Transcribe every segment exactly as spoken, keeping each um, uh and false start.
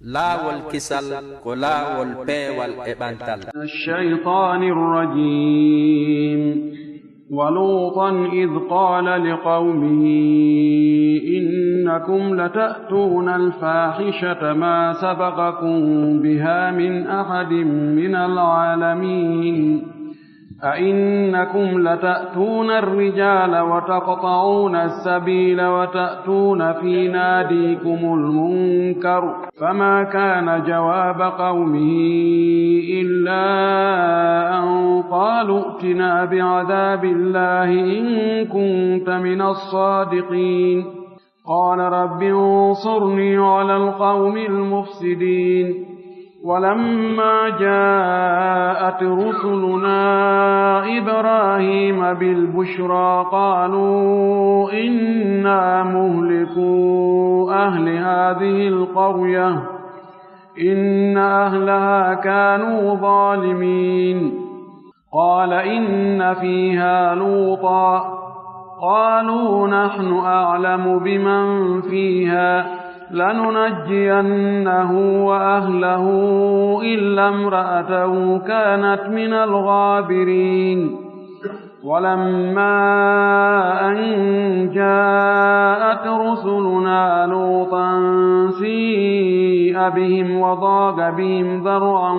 Laawol kisal ko laawol peewal e ɓantal. الشيطان الرجيم. ولوطا إذ قال لقومه إنكم لتأتون الفاحشة ما سبقكم بها من أحد من العالمين. أئنكم لتأتون الرجال وتقطعون السبيل وتأتون في ناديكم المنكر، فما كان جواب قومه إلا أن قالوا ائتنا بعذاب الله إن كنت من الصادقين. قال رب انصرني على القوم المفسدين. ولما جاءت رسلنا إبراهيم بالبشرى قالوا إنا مهلكو أهل هذه القرية إن أهلها كانوا ظالمين. قال إن فيها لوطا. قالوا نحن أعلم بمن فيها لننجينه وأهله إلا امرأته كانت من الغابرين. ولما أن جاءت رسلنا لوطا سيء بهم وضاق بهم ذرعا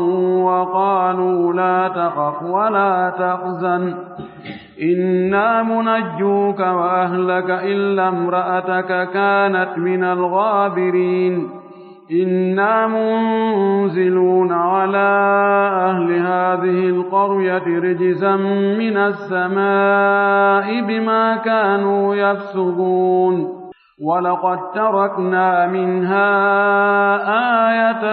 وقالوا لا تخف ولا تحزن إنا منجوك وأهلك إلا امرأتك كانت من الغابرين. إنا منزلون على أهل هذه القرية رجزا من السماء بما كانوا يفسقون. ولقد تركنا منها آية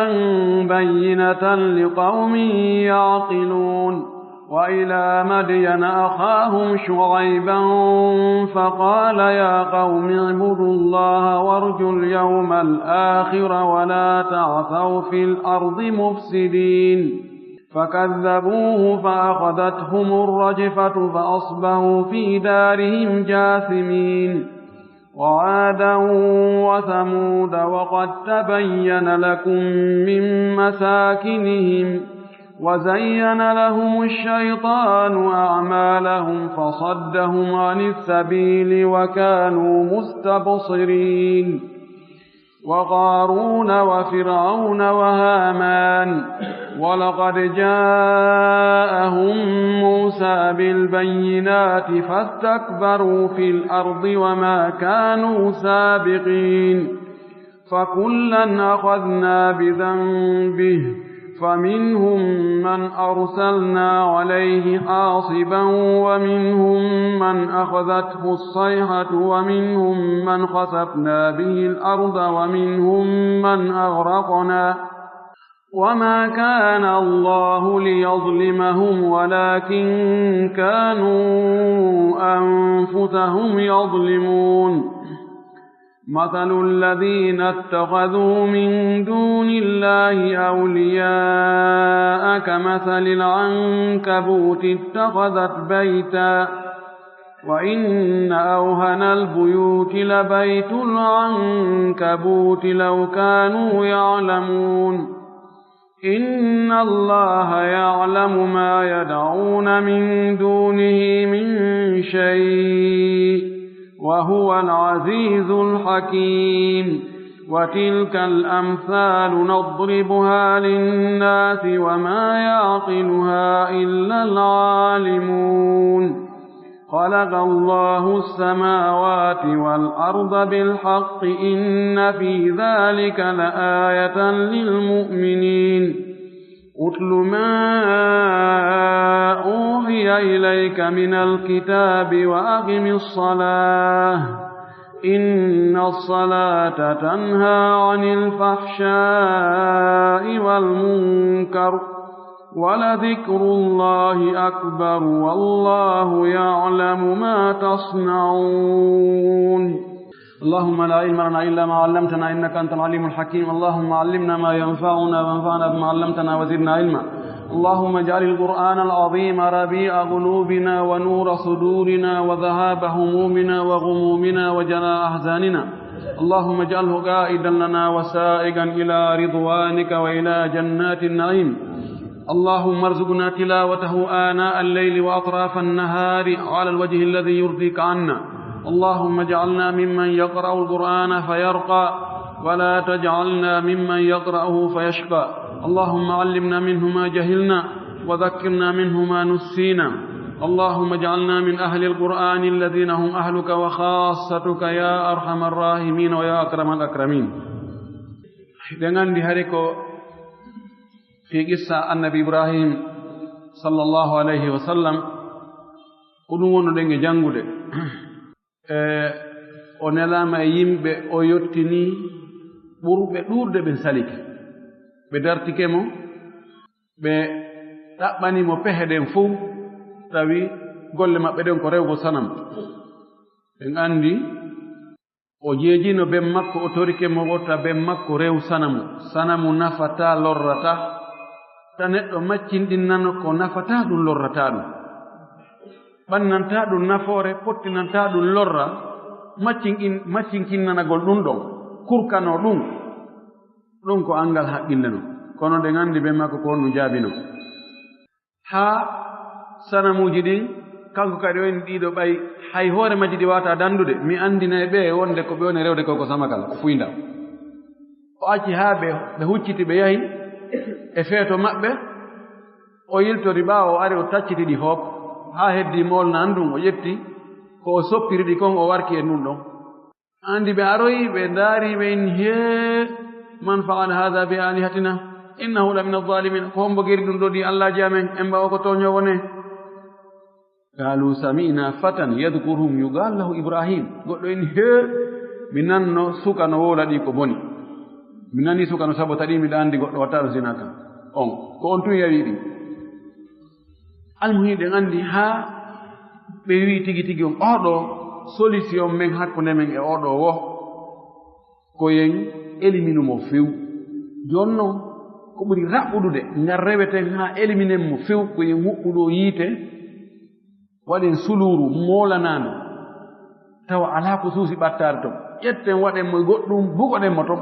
بينة لقوم يعقلون. وإلى مدين أخاهم شعيبا فقال يا قوم اعبدوا الله وارجوا اليوم الآخر ولا تعثوا في الأرض مفسدين. فكذبوه فأخذتهم الرجفة فأصبحوا في دارهم جاثمين. وعادا وثمود وقد تبين لكم من مساكنهم وزين لهم الشيطان أعمالهم فصدهم عن السبيل وكانوا مستبصرين. وقارون وفرعون وهامان ولقد جاءهم موسى بالبينات فاستكبروا في الأرض وما كانوا سابقين. فكلا أخذنا بذنبه فمنهم من أرسلنا عليه حاصبا ومنهم من أخذته الصيحة ومنهم من خسفنا به الأرض ومنهم من أغرقنا وما كان الله ليظلمهم ولكن كانوا أنفسهم يظلمون. مثل الذين اتخذوا من دون الله أولياء كمثل العنكبوت اتخذت بيتا وإن أوهن البيوت لبيت العنكبوت لو كانوا يعلمون. إن الله يعلم ما يدعون من دونه من شيء وهو العزيز الحكيم. وتلك الأمثال نضربها للناس وما يعقلها إلا العالمون. خلق الله السماوات والأرض بالحق إن في ذلك لآية للمؤمنين. اتل ما أوحي إليك من الكتاب وأقم الصلاة إن الصلاة تنهى عن الفحشاء والمنكر ولذكر الله أكبر والله يعلم ما تصنعون. اللهم لا علم لنا إلا ما علمتنا إنك أنت العليم الحكيم. اللهم علمنا ما ينفعنا وانفعنا بما علمتنا وزدنا علما. اللهم اجعل القرآن العظيم ربيع قلوبنا ونور صدورنا وذهاب همومنا وغمومنا وجلاء أحزاننا اللهم اجعله قائدا لنا وسائقا إلى رضوانك وإلى جنات النعيم. اللهم ارزقنا تلاوته آناء الليل وأطراف النهار على الوجه الذي يرضيك عنا. اللهم اجعلنا ممن يقرأ القرآن فيرقى، ولا تجعلنا ممن يقرأه فيشقى. اللهم علمنا منه ما جهلنا، وذكرنا منه ما نسينا. اللهم اجعلنا من أهل القرآن الذين هم أهلك وخاصتك يا أرحم الراحمين ويا أكرم الأكرمين. Eɗen anndi hari ko fii qissa Annabi Ibrahim, sallallahu alayhi wa sallam, ko ɗum wonnoɗen e janngude. E, o nelaama e yimɓe, o yottini ɓurɓe ɗuuɗde ɓen salike. Ɓe dartike mo, ɓe ɗaɓɓani mo pehe ɗen fow, tawi golle maɓɓe ɗen ko rewgo sanam. En anndi, o jeejino ben makko, o torike mo wota ben makko rew sanamu. Sanamu nafataa, lorrataa. Ta neɗɗo maccinɗinnano ko nafataa ɗum, lorrataa ɗum. Ɓannantaa ɗum nafoore, pottinantaa ɗum lorra, maccin-, maccinkinnanagol ɗum ɗon, kurkano ɗum. Ɗum ko anngal haqqille non. Kono ɗen anndi ben makko ko honɗum jaabino. Haa sanamuuji ɗin, kanko kadi o inni ɗiɗo ɓay hay hoore majji ɗi waawataa danndude, mi anndinay ɓe wonde ko ɓe woni rewde ko, ko samakal, ko fuynda. O acci haa ɓe, ɓe hucciti, ɓe yahi e feeto maɓɓe, o yiltori ɓaawo, o ari, o tacciti ɗi hoob, haa heddii moolnaan ɗum, o ƴetti ko o soppiri ɗi kon, o warki e ɗum ɗon. Anndi ɓe aroyi, ɓe ndaari, ɓe inni, "Hee, man fa'ala haadha bi aalihatina, innahu la mina zaalimiin." Ko hombo geri ɗum ɗo ɗi allaaji amen, en ɓaawo ko tooñoowo ne? Qaalu sami'na fatan yadhkuruhum yuqaalu lahu Ibrahim. Goɗɗo inni, "Hee, mi nanno suka no wowla ɗi ko boni. Mi nani suka no sabota ɗi, miɗa anndi goɗɗo watta ɗum zina kan." On, ko on tun yawi ɗi. Almuhim, ɗen anndi haa ɓe wi'i tigi tigi on, "Oo ɗoo solution men hakkunde men e oo ɗoo wo, ko yen eliminu mo few." Jooni non, ko ɓuri raɓɓuɗude, ngal reweten haa eliminen mo few, ko yen huɓɓu ɗoo yiite, waɗen suluuru moolanaano, tawa alaa ko suusi ɓattaade ton. Ƴetten, waɗen mo e goɗɗum, bugoɗen mo ton.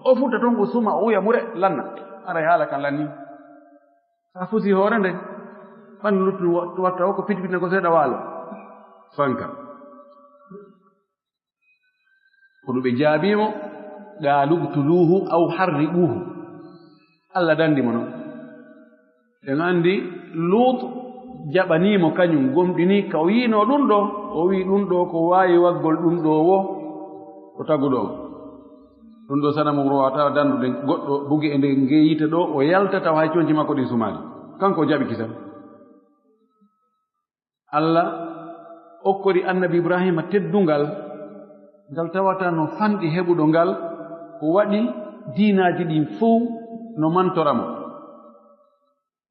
O futta ton, o suma, o uya mure, lanna. Haray haala kan lannii. Sa fusi hoore nden, ɓanndu luttuɗum wa-, watta o ko piti-piti ko seeɗa waalo. Fanka. Kono ɓe jaabii mo, "Qaalu uqtuluuhu aw harriquuhu." Alla danndi mo non. En anndi Luut jaɓanii mo kañum, gomɗinii ka o yiinoo ɗum ɗoo, o wi'i ɗum ɗoo ko waawi waggol ɗum ɗoo wo, ko taguɗo on. Ɗum ɗoo sanamu mo waawataa danndude goɗɗo buge e nde ngee yiite ɗoo, o yalta tawa hay conci makko ɗin sumaali. Kanko o jaɓi kisan. Alla okkori Annabi Ibraahiima teddungal ngal tawata no fanɗi heɓuɗo ngal, o waɗi diinaaji ɗin fow no mantora mo.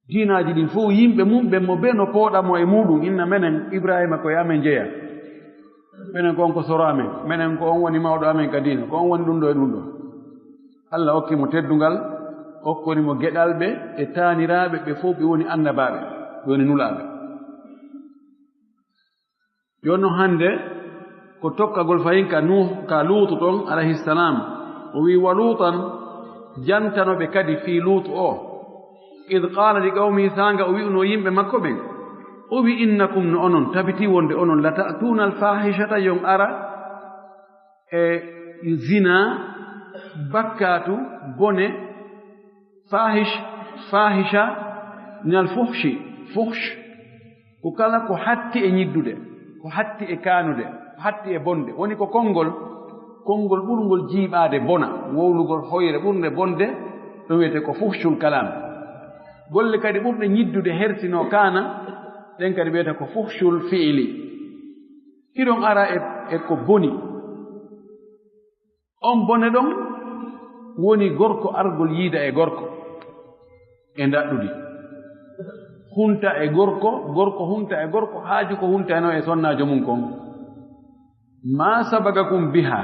Diinaaji ɗin fow, yimɓe mum ɓen mo bee no pooɗa mo e muuɗum, inna menen Ibraahiima ko e amen jeyaa. Menen ko on ko soro amen, menen ko on woni mawɗo amen ka diina, ko on woni ɗum ɗoo e ɗum ɗoo. Alla okki mo teddungal, okkori mo geɗalɓe e taaniraaɓe, ɓe fow ɓe woni annabaaɓe, ɓe woni nulaaɓe. Jooni non hannde ko tokkagol fahin ka Nuuh, ka Luutu ton, alayhi salam. O wi'i, "Wa Luutan", jantano ɓe kadi fii Luutu o. "Id qaala li qawmihi", saanga o wi'unoo yimɓe makko ɓen. O wi'i, "Innakum", no onon, tabiti wonde onon, "la ta'tuuna al-faahishata", yon ara e zina, bakkaatu, bone, faahish, faahisha, minal fuhshi, fuhsh, ko kala ko hatti e ñiddude, ko hatti e kaanude, ko hatti e bonde. Woni ko konngol, konngol ɓurngol jiiɓaade bona, wowlugol hoyre ɓurnde bonde, ɗum wiyetee ko fuhshul kalaam. Golle kadi ɓurɗe ñiddude, hersinoo kaana, ɗen kadi wiyetee ko fuhshul fi'li. Hiɗon ara e, e ko boni. On bone ɗon woni gorko argol yiida e gorko e ndaɗɗudi. Hunta e gorko, gorko hunta e gorko, haaju ko huntaynoo e sonnaajo mum kon. "Ma sabaqakum biha",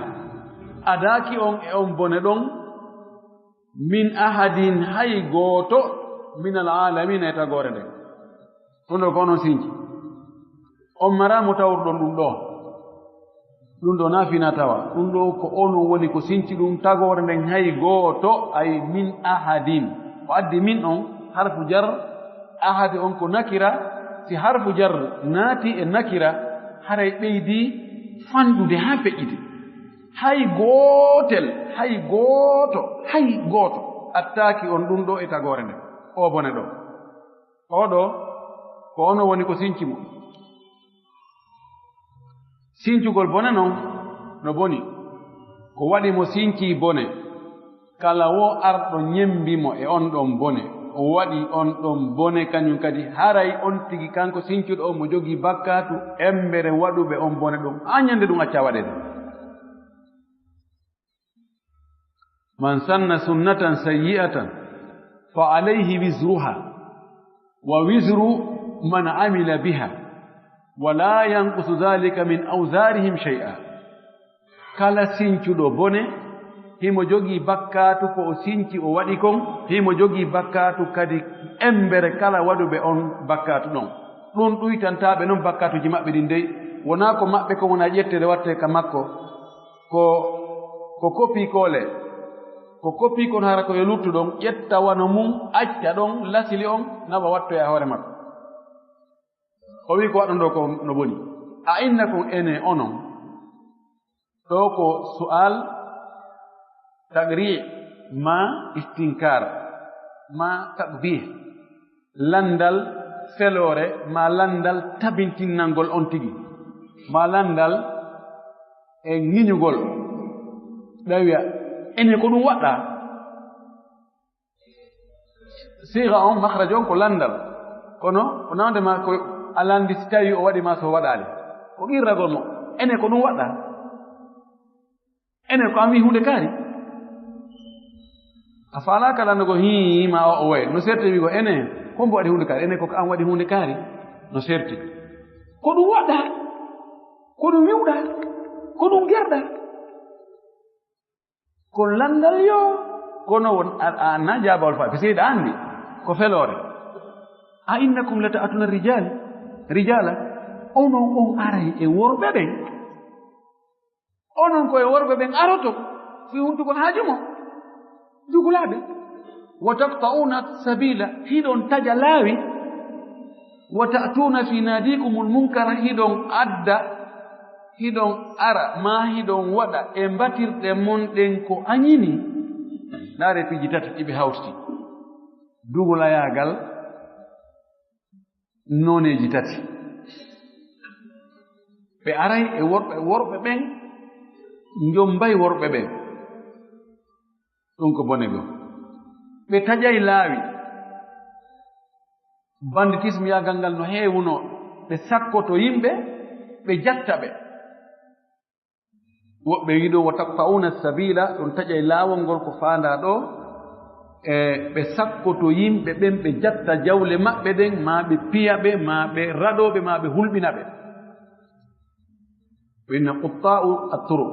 adaaki on e on bone ɗon, "min ahadin", hay gooto, "minal aalamiina", e tagoore nden. Ɗum ɗoo ko onon sinci. On maraa mo tawruɗon ɗum ɗoo. Ɗum ɗo na fina tawa. Ɗum ɗo ko onon woni ko sinci ɗum tagoore nden hay gooto, ay min ahadin. O addi min on, harfu jar, ahadi on ko nakira. Si harfu jar naati e nakira, haray ɓeydi fanɗude haa feƴƴiti. Hay gootel, hay gooto, hay gooto attaaki on ɗum ɗo e tagoore nden. O bone ɗo. O ɗo, ko ono woni ko sinci mo. Sincugol bone non, no boni. Ko waɗi mo sinci bone, kala wo arɗo ñembi mo e on ɗon bone, o waɗi on ɗon bone kañum kadi, haray on tigi kanko sincuɗo on mo jogii bakkaatu embere waɗuɓe on bone ɗum, haa ñande ɗum acca waɗeede. Man sanna sunnatan sayyi'atan fa alayhi wizruha wa wizru man amila biha wa la yanqusu dhalika min awzarihim shay'a. Kala sincuɗo bone, himo jogii bakkaatu ko o sinci o waɗi kon, himo jogii bakkaatu kadi embere kala waɗuɓe on bakkaatu ɗon. Ɗum ɗuytantaaɓe non bakkaatuji maɓɓe ɗin dey, wonaa ko maɓɓe kon wona ƴetteede wattee ka makko, ko, ko kopiikoole, ko kopiikon hara ko e luttuɗon, ƴetta wano mum, acca ɗon, lasili on, nawa wattoya hoore makko. O wi'i ko waɗɗon ɗo ko no boni. A innakum, ene onon. Ɗo ko su'al taqri' ma istinkar ma taqbih. Landal feloore ma landal tabintinnangol on tigi. Ma landal e ŋiñugol. Ɗa wi'a, ene ko ɗum waɗɗa? Siga on, makhrajo on ko landal. Kono, ko nawde ma ko a landi si tawi o waɗi ma so waɗaali. Ko qirragol mo. Ene ko ɗum waɗɗa? Ene ko an wi hunde kaari? A faalaaka lanndugol hii ma o, o wayi. No serti wi'go ene, ko mbo waɗi hunde kaari? Ene ko an waɗi hunde kaari? No serti. Ko ɗum waɗɗa? Ko ɗum wi'uɗa? Ko ɗum gerɗa? Ko lanndal yo, kono won a, a na jaabawol fa, parce que ɗa anndi ko feloore. A innakum la ta'tuna rijal, rijala, onon on aray e worɓe ɓen. Onon ko e worɓe ɓen aroto, fi huntugol haaju mo, dugulaaɓe. Wa taqta'una sabila, hiɗon taƴa laawi. Wa ta'tuna fi nadikumul munkara, hiɗon adda, hiɗon ara, ma hiɗon waɗa e mbatirɗe mon ɗen ko añini. Ndaare piiji tati ɗi ɓe hawti. Dugulayaagal nooneeji tati. Ɓe aray e worɓe, worɓe ɓen, njombay worɓe ɓen. Ɗum ko bone goo. Ɓe taƴay laawi. Banditisme yaagal ngal no heewunoo. Ɓe sakkoto yimɓe, ɓe jatta ɓe. Woɓɓe wi'i ɗo, "Wa taqta'una sabila", ɗum taƴay laawol ngol ko faandaa ɗo. E ɓe sakkoto yimɓe ɓen, ɓe jatta jawle maɓɓe ɗen, maa ɓe piya ɓe, maa ɓe raɗoo ɓe, maa ɓe hulɓina ɓe. Ɓe inna qutta'u at-turuq.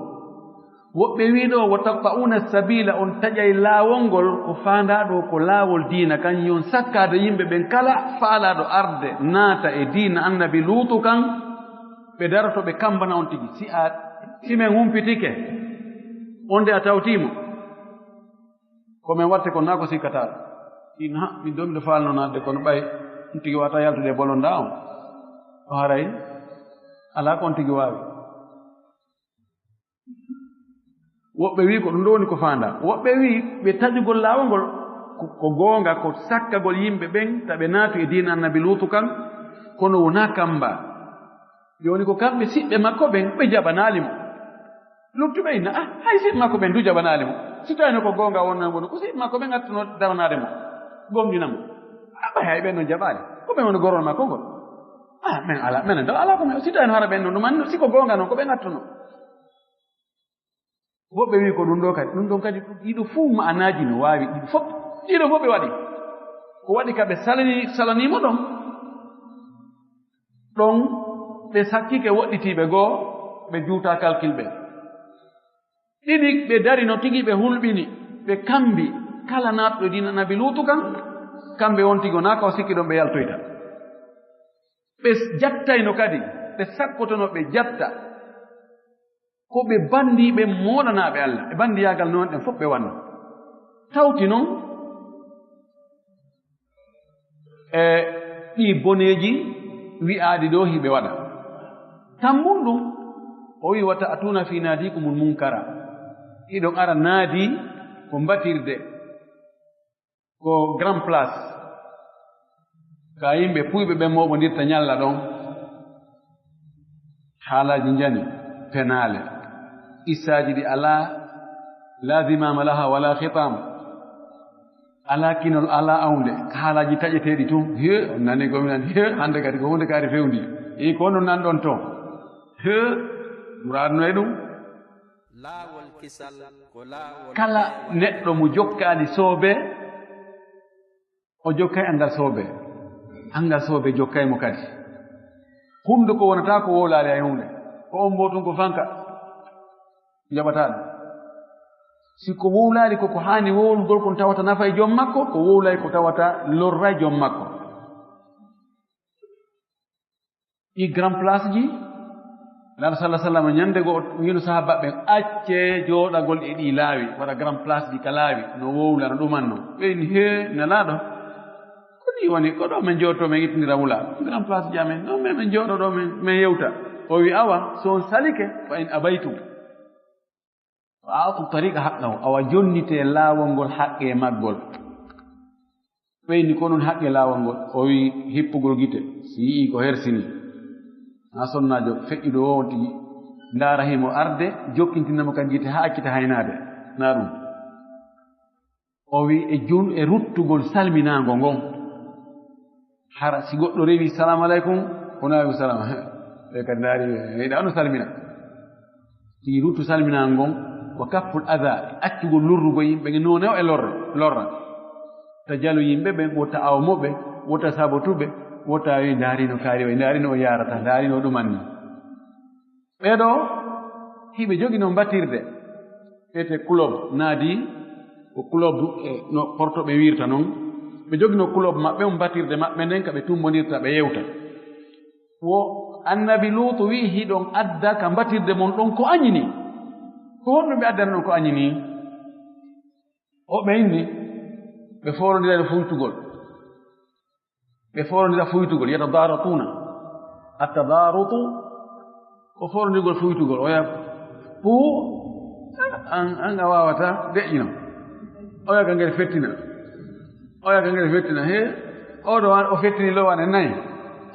Woɓɓe wi'i ɗo, "Wa taqta'una sabila", on taƴay laawol ngol ko faandaa ɗo ko laawol diina, kañum on sakkaade yimɓe ɓen kala faalaaɗo arde naata e diina Annabi Luutu kan, ɓe daroto ɓe kambana on tigi. Si a, si men humpitike, on de a tawtii mo. Ko men watte kon naa ko sikkataa. Ɗin ha, min do miɗo faalno naatde kono ɓay on tigi wata yaltude e bolondaa on. O haray alaa ko on tigi waawi. Woɓɓe wi'i ko ɗum ɗo woni ko faandaa. Woɓɓe wi'i ɓe taƴugol laawol ngol ko, ko goonga, ko sakkagol yimɓe ɓen, ta ɓe naatu e diina Annabi Luutu kan, kono wonaa kamba. Jooni ko kamɓe siɓɓe makko ɓen, ɓe jaɓanaali mo. Luttuɓe inna, ah, hay siɓɓe makko ɓen du jaɓanaali mo. Si tawino ko goonga wonnoo mo, ko siɓɓe makko ɓen attuno daranaade mo, gomɗina mo. Ah, ɓay hay ɓen non jaɓaali. Ko ɓen woni gorol makko ngol. Ah, men ala, men do ala ko men, si tawino hara ɓen non, ɗum anndi, si ko goonga non, ko ɓen attuno. Woɓɓe wi'i ko ɗum ɗo kadi, ɗum ɗon kadi, ɗiɗo fuu ma'anaaji no waawi, ɗiɗo fof, ɗiɗo fof ɓe waɗi. Ko waɗi ka ɓe salani, salanii mo ɗon. Ɗon ɓe sakkike woɗɗitiiɓe goo, ɓe juutaa kalkil ɓe. Ɗiɗi, ɓe dari no tigi ɓe hulɓini, ɓe kambi kala naatɗo e diina Nabi Luutu kan, kamɓe wontigi wonaa ka o sikki ɗon ɓe yaltoyta. Ɓe jattayno kadi, ɓe sakkotono ɓe jatta. Ko ɓe banndiiɓe moolanaaɓe Allah, e banndiyaagal noon ɗen fof ɓe wanno. Tawti noon e ɗii boneeji wi'aaɗi ɗoo hiɓe waɗa. Tammun ɗum, o wi'i, "Wa ta'tuuna fii naadiikumul munkara." Hiɗon ara naadi ko mbatirde, ko grand place. Ka yimɓe puyɓe ɓen mooɓondirta ñalla ɗon. Haalaaji njani, penaale. Qissaaji ɗi alaa, laa zimaama laha walaa khitaam. Alaa kinol, alaa awnde. Haalaaji taƴeteeɗi tun. He, on nani ko mi nani. He, hannde kadi ko huunde kaari fewndi. E ko non nan ɗon to. He, muraadno e ɗum. Laawol kisal ko laawol kala neɗɗo mo jokkaali soobe, o jokkay anngal soobe. Anngal soobe jokkay mo kadi. Hunnduko wonata ko wowlaali hay huunde. Ko on mbo tun ko fanka. Jaɓataa ɗum. Si ko wowlaali ko ko haani wowlugol kon tawata nafay joom makko, ko wowlay ko tawata lorray joom makko. Ɗi grand place ji, Naaɗo sallallahu alaihi wasallam ñande go o wiino sahaaba ɓen, "Accee jooɗagol e ɗi laawi, waɗa grand place ji ka laawi, no wowla, no ɗuman no." Ɓe inni, "Hee, Nelaaɗo, ko ni woni, ko ɗo men jooɗotoo men ittindira wula? Grand place ji amen, ɗo men, men jooɗo ɗo men, men yewta." O wi, "Awa, so on salike, fa in abaytum." Wa a'tu tariqa haqqahu, awa jonnitee laawol ngol haqqee maggol. Ɓeyni ko ɗum haqqee laawol ngol, o wi hippugol gite, si yi'ii ko hersini. Haa sonnaajo feƴƴuɗo o on tigi, ndaara himo arde, jokkintina mo kan gite haa accita haynaade. Na ɗum. O wi e jun-, e ruttugol salminaango ngon. Hara si goɗɗo rewi, "Salamu alaikum," o naawi, "Salam." Ɓe kadi ndaari, "Meɗa no salmina." Tigi ruttu salminaango ngon, wa kafful adha, accugol lorrugol yimɓe, noone o e lorra, lorra. Ta jalu yimɓe ɓen, wota awmo ɓe, wota sabotu ɓe, wota wi ndaari no kaari o, ndaari no o yaarata, ndaari no o ɗumanni. Ɓee ɗoo, hiɓe jogino mbatirde, wiyetee club, naadi ko club, e no Porto ɓe wiirta non. Ɓe jogino club maɓɓe, on mbatirde maɓɓe nden, ka ɓe tumbondirta, ɓe yewta. Wo Annabi Luutu wi'i, "Hiɗon adda ka mbatirde mon ɗon ko añini. Ko honɗum ɓe addani ɗon ko añini?" O ɓe inni, ɓe foorondira e fuytugol. Ɓe foorondira fuytugol, yatadaratuuna. At-tadarutu ko foorondirgol fuytugol. Oya, puu, an, an a waawata deƴƴino. Oya ka ngel fettina. Oya ka ngel fettina. He, o ɗo an, o fettini lowane nayi.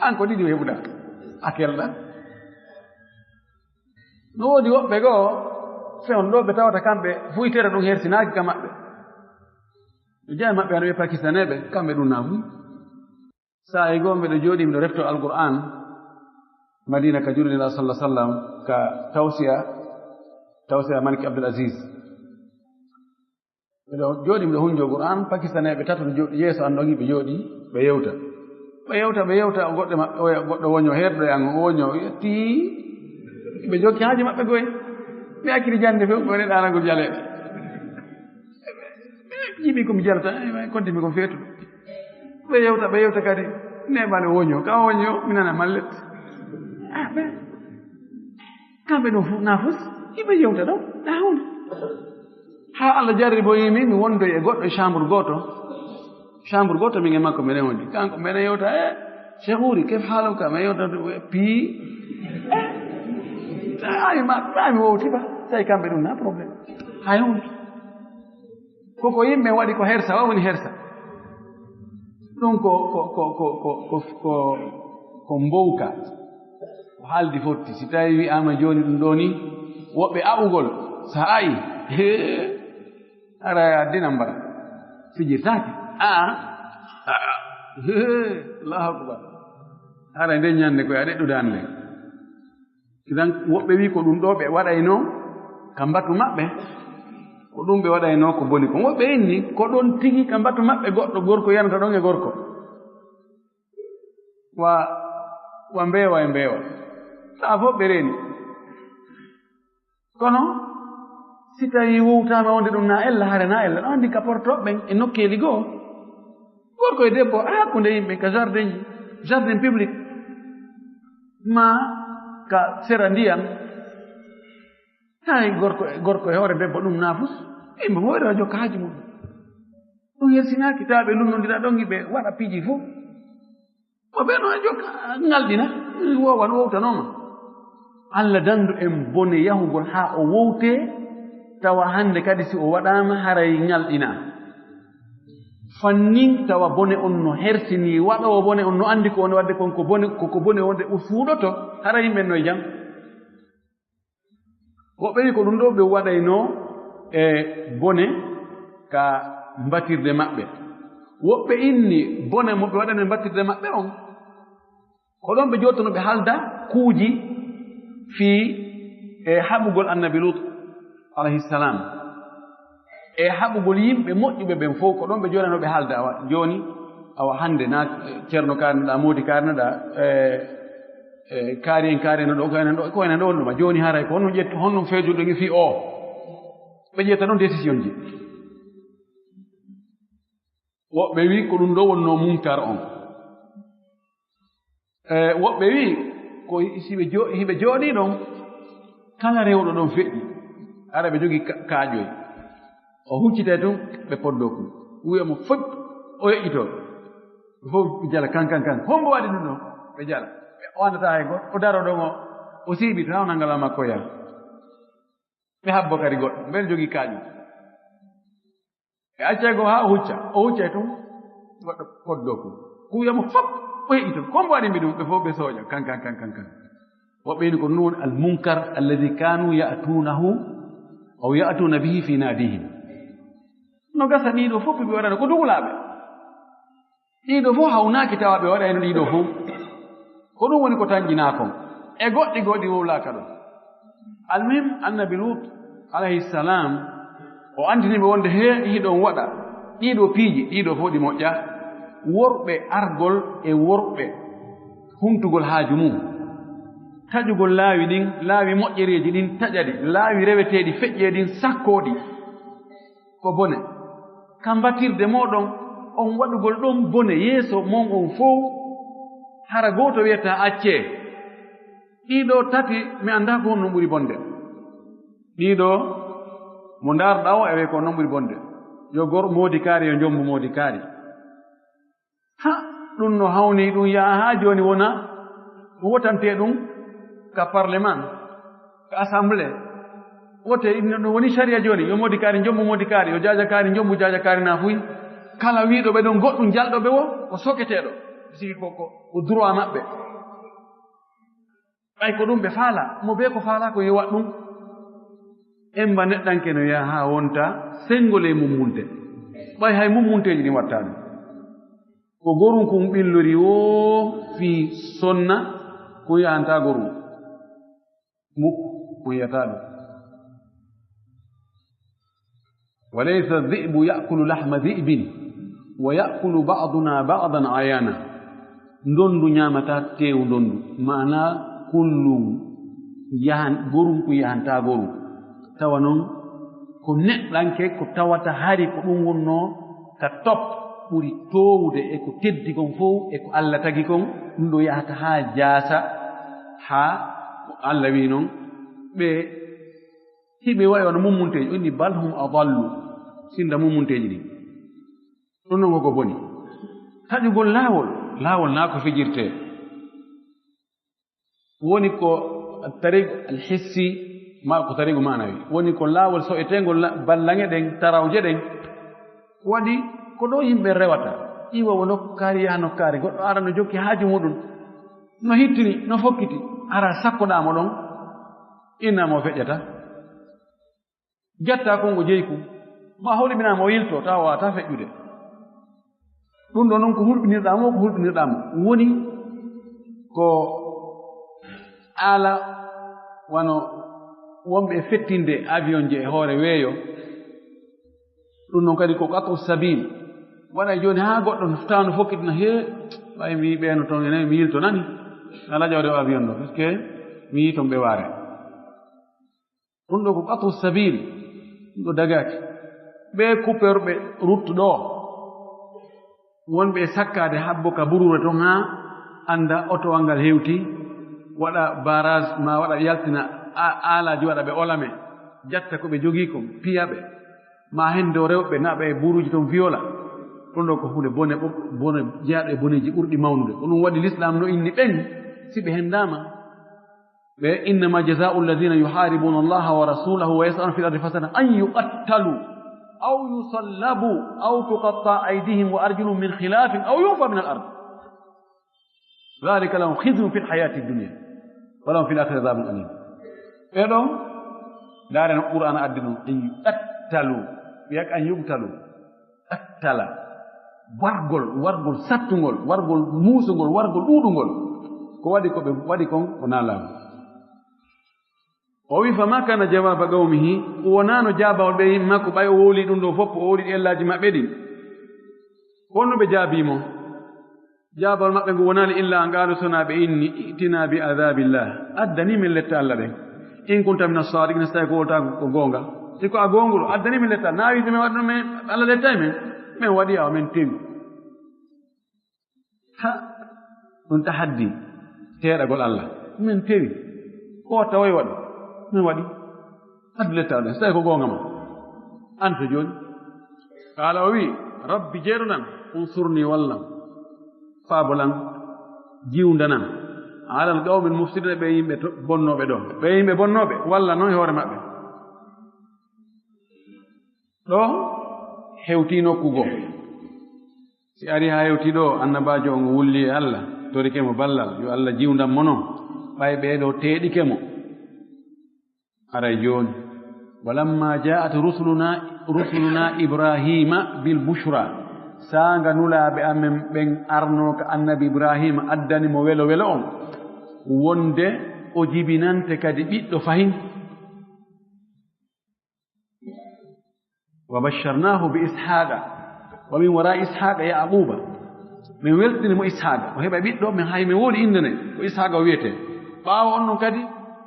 An ko ɗiɗi o heɓuɗa. A kelɗa. No woodi woɓɓe goo, fewndo ɓe tawata kamɓe fuytere ɗum hersinaaki ka maɓɓe. Ɓe jeyaa maɓɓe hano ɓe Pakistaneeɓe, kamɓe ɗum na fuy. Saa'i goo mbeɗo jooɗii, miɗo refto Alqur'aan Madina ka juulde Nulaaɗo sallallahu alaihi wasallam, ka tawsiya, tawsiya Malik Abdul Aziz. Miɗo jooɗii, miɗo hunjo Qur'aan, Pakistaneeɓe tato no jooɗii yeeso an ɗon, ɓe jooɗii, ɓe yewta. Ɓe yewta, ɓe yewta, o goɗɗo maɓɓe, oya, goɗɗo woño, heerɗo e an, o woño, o ƴetti, ɓe jokki haaji maɓɓe goy. Ɓe acciri jannde few, ɓe woni ɗaanagol jaleeɗe. Ɓe jiɓi ko mi jalata, eh, konti mi ko feetuɗo. Ɓe yewta, ɓe yewta kadi, neeɓaani woño, ka woño, mi nana mallet. Ah, ɓe, kamɓe ɗum fof, na fus, hiɓe yewta ɗo, na hunde. Haa Allah jarriboyi min, mi wondoyi e goɗɗo chambre gooto. Chambre gooto min e makko miɗen wondi. Kanko miɗen yewta, "Eh, Cheikh Wuri, kef haaluka?" Mi yewta, "Pii." Eh, ay, ma, ma mi wowti ba. Tawi kamɓe ɗum na problème. Hay hunde. Ko ko yimɓe waɗi ko hersa, o woni hersa. Ɗum ko, ko, ko mbowka. Ko haaldi fotti. Si tawi wi'aama jooni ɗum ɗoo ni, woɓɓe aɓugol, so a ayi, hee, ara e addina mbara. Fijirtaake. Aa, aa, hee, Allahu Akbar. Ara e nden ñande koye a ɗeɗɗude hannde. Idan, woɓɓe wi ko ɗum ɗoo ɓe waɗaynoo ka mbatu maɓɓe, ko ɗum ɓe waɗaynoo ko boni kon. Woɓɓe inni ko ɗon tigi ka mbatu maɓɓe goɗɗo gorko yanata ɗon e gorko. Wa, wa mbeewa e mbeewa. Taa fof ɓe reeni. Kono, si tawii wowtaama wonde ɗum na ella, hare na ella, ɗon anndi ka Porto ɓen e nokkeeli goo. Gorko e debbo, a hakkunde yimɓe ka jardin ji, jardin public, maa ka sera ndiyan, Tawi gorko, gorko e hoore debbo ɗum naafus, yimɓe fof ɓe jokka haaju mum. Ɗum hersinaaki, tawa ɓe lunnondira ɗon, ɓe waɗa piiji fof. Ko ɓe no jokka, ŋalɗina, wowan wowtanooma. Allah dandu en bone yahugol haa o wowte, tawa hannde kadi si o waɗaama haray ŋalɗina. Fannin tawa bone on no hersini, waɗoowo bone on no anndi ko woni waɗde kon ko bone, ko, ko bone wonde o suuɗoto, hara yimɓe no e jam. Woɓɓe wi ko ɗum ɗo ɓe waɗayno e bone ka mbatirde maɓɓe. Woɓɓe inni bone mo ɓe waɗani mbatirde maɓɓe on, ko ɗon ɓe jottono ɓe halda kuuji fii e haɓugol Annabi Lut alayhi salam, e haɓugol yimɓe moƴƴuɓe ɓen fof, ko ɗon ɓe jooɗano ɓe haalda. Awa, jooni, awa, hannde na Ceerno kaarnoɗaa, Moodi kaarnoɗaa, e, e, kaari en, kaari en ɗo, ko enen ɗo, ko enen ɗo wonɗuma. Jooni haray ko honno ƴettu, honno feejuɗo e fii o? Ɓe ƴetta ɗon décision ji. Woɓɓe wi ko ɗum ɗo wonno munkar on. E, woɓɓe wi ko si ɓe jo-, hiɓe jooɗii ɗon, kala rewɗo ɗon feƴƴi, ara ɓe jogii ka-, kaaƴoy. O huccitay tun, ɓe poddoo kun. Wi'a mo fof, o yeƴƴitoo. Ɓe fof ɓe jala kan, kan, kan. Hombo waɗi ɗum ɗon? Ɓe jala. Ɓe o anndataa hay gooto. O daroo ɗon o, o siiɓi tan, o nanga law makko yaha. Ɓe habbo kadi goɗɗo. Mbeɗa jogii kaaƴoy. Ɓe accay goo haa o hucca. O huccay tun, goɗɗo poddoo kun. Ko wi'a mo fof, o yeƴƴitoo. Hombo waɗi mi ɗum? Ɓe fof ɓe sooƴa. Kan, kan, kan, kan, kan. Woɓɓe ini ko ɗum woni al munkar alladhi kanu ya'tunahu aw ya'tuna bihi fi nadihim. No gasa ɗiɗo fof ɓe waɗana ko dugulaaɓe. Ɗiɗo fof hawnaaki tawa ɓe waɗayno ɗiɗo fof. Ko ɗum woni ko tanƴinaa kon. E goɗɗi goɗɗi wowlaaka ɗon. Almuhim, Annabi Lut alayhi salam, o andini ɓe wonde he hiɗon waɗa ɗiɗo piiji, ɗiɗo fof ɗi moƴƴa. Worɓe argol e worɓe huntugol haaju mum. Taƴugol laawi ɗin, laawi moƴƴereeji ɗin taƴa ɗi, laawi reweteeɗi feƴƴee ɗin sakkoo ɗi. Ko bone. Ka mbatirde mooɗon, on waɗugol ɗon bone yeeso mon on fow, hara gooto wi'ataa accee. Ɗiɗo tati, mi anndaa ko honno ɓuri bonde. Ɗiɗo, mo ndaarɗaa o, ewe ko non ɓuri bonde. Yo gor moodi kaari, yo njombu moodi kaari. Ha, ɗum no hawni ɗum yaha haa jooni wona ko wotantee ɗum ka parlement, ka assemblée. Wote, ɗum woni sariya jooni, yo moodi kaari njombu moodi kaari, yo jaaja kaari njombu jaaja kaari na fuy. Kala wiiɗo ɓe ɗon goɗɗum jalɗo ɓe wo, ko soketeeɗo. Sigi ko, ko, ko droit maɓɓe. Ɓay ko ɗum ɓe faala, mo bee ko faala ko yo waɗ ɗum. Emba neɗɗanke no yaha haa wonta senngol e mummunte. Ɓay hay mummunteeji ɗin waɗtaa ɗum. Ko gorum kun ɓillori woo fii sonna, kun yahantaa gorum. Muk, kun yahataa ɗum. Wa laysa dhi'bu ya'kulu lahma dhi'bin, wa ya'kulu ba'duna ba'dan ayana. Ndondu ñaamataa teewu ndondu. Maanaa kullum yahan, gorum kun yahantaa gorum. Tawa non ko neɗɗanke ko tawata hari ko ɗum wonnoo ka top ɓuri toowude e ko teddi kon fow e ko Alla tagi kon, ɗum ɗo yahata haa jaasa, haa ko Alla wi'i non, ɓe hiɓe wa'i wano mummunteeji, o inni, "Bal hum adallu." Sinda mummunteeji ɗin. Ɗum non ko ko boni. Taƴugol laawol, laawol naa ko fijirtee. Woni ko tariq al-hissi, ma ko tariqu ma'nawi. Woni ko laawol so'eteengol la-, ballange ɗen, tarawje ɗen. Waɗi ko ɗo yimɓe rewata. Iwa wo nokku kaari, yaha nokku kaari. Goɗɗo ara no jokki haaju muɗum. No hittini, no fokkiti. Ara sakkoɗaa mo ɗon. Inna mo feƴƴata. Jatta konngo jeyku, ma hawliɓinaa mo yilto, tawa waawata feƴƴude. Ɗum ɗo noon ko hulɓinirɗaa mo, ko hulɓinirɗaa mo. Woni ko haala wano wonɓe e fettinde avion je e hoore weeyo. Ɗum noon kadi ko qat'u sabil. Waɗa jooni haa goɗɗo tawa no fokkitina, "Hee, ɓay mi ɓeeno toon ene, mi yilto nani. Alaa ƴawde o avion ɗo, parce que mi yii toon ɓe waare." Ɗum ɗo ko qat'u sabil, ɗum ɗo dagaaki. Ɓe kuperɓe ruttu ɗo, wonɓe e sakkaade habbo ka buruure ton haa annda otowal ngal hewti, waɗa barrage, ma waɗa yaltina a-, aalaaji, waɗa ɓe olame. jatta ko ɓe jogii kon, piya ɓe, ma hendo rewɓe naɓa e buruuji ton viola. Ɗum ɗo ko huunde bone, ɓo-, bone, jeyaaɗo e boneeji ɓurɗi mawnude. Ko ɗum waɗi Lislaam no inni ɓen, si ɓe hendaama. Ɓe, "إنما جزاء الذين يحاربون الله ورسوله ويسعون في الأرض فسادا أن يقتلوا أو يصلبوا أو تقطع أيديهم وأرجلهم من خلاف أو ينفوا من الأرض ذلك لهم خزي في الحياة الدنيا ولهم في الآخرة عذاب أليم." Ɓee ɗoo, ndaare no Qur'aana addi ɗum, "أن يقتلوا." Wiya ko "أن يقتلوا." Qattala, wargol, wargol sattungol, wargol muusungol, wargol ɗuuɗungol. Ko waɗi ko ɓe waɗi kon ko naalaagu. O wi, "فما كان جواب قومه", o wonaano jaabawol ɓe yimɓe makko, ɓay o wowli ɗum ɗo fof, o wowli ɗi ellaaji maɓɓe ɗin. Ko honno ɓe jaabii mo? Jaabawol maɓɓe ngo wonaali illa an qaalu, so wonaa ɓe inni, "ائتنا بعذاب الله." Addani men lette Alla ɗen. "إن كنت من الصادقين", so tawi ko wolta ko goonga. Si ko a goonguɗo, addani men lette Alla. Naa wiide men waɗi ɗum, men, Alla lettay men. Men waɗi awa, men tewi. Ha, ɗum tahaddi, teeɗagol Alla. Men tewi. Ko tawoy waɗi. Men waɗi. Addu lette Alla ɗen, so tawi ko goonga ma. An to jooni. Qaala, o wi, "Rabbi, Jeyɗo an, unsurnii, wallam, faabolan, jiwndanan, alal qawmil mufsidiina, ɓe yimɓe to-, bonnooɓe ɗo. Ɓe yimɓe bonnooɓe, wallan non e hoore maɓɓe." Ɗo hewtii nokku goo. Si ari haa hewtii ɗo, annabaajo on wulli e Alla, torike mo ballal, yo Alla jiwndan mo non, ɓay ɓee ɗoo teeɗike mo. Haray jooni, "ولما جاءت رسلنا، رسلنا إبراهيم بالبشرى", saanga nulaaɓe amen ɓen arnoo ka annabi Ibraahiima, addani mo welo welo on, wonde o jibinante kadi ɓiɗɗo fahin. "وبشرناه بإسحاق ومن وراء إسحاق يعقوب." Min weltini mo Ishaaqa, o heɓa ɓiɗɗo, min hay min woodi innde nden, ko Ishaaqa o wiyetee. Ɓaawo on non kadi,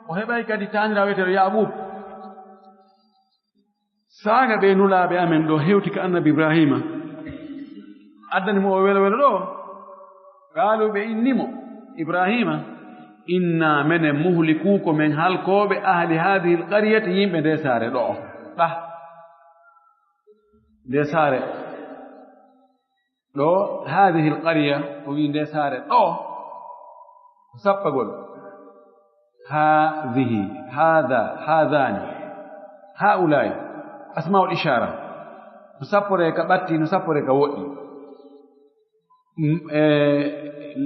o heɓay kadi taaniraawo wiyeteeɗo Yaaquub. Saanga ɓee nulaaɓe amen ɗo hewti ka annabi Ibraahiima, addani mo o welo welo ɗo, qaalu, ɓe inni mo, Ibraahiima, "Inna menen muhlikuu, ko men halkooɓe, ahli haadihil qaryati, yimɓe ndee saare ɗo." Ɗa. Ndee saare ɗo, haadihil qarya, o wi'i ndee saare ɗo, ko sappagol. Haadihi, haada, haadaani, haa'ulaa'i, asmaa'ul ishaara. No sapporee ka ɓatti, no sapporee ka woɗɗi. Mm, e,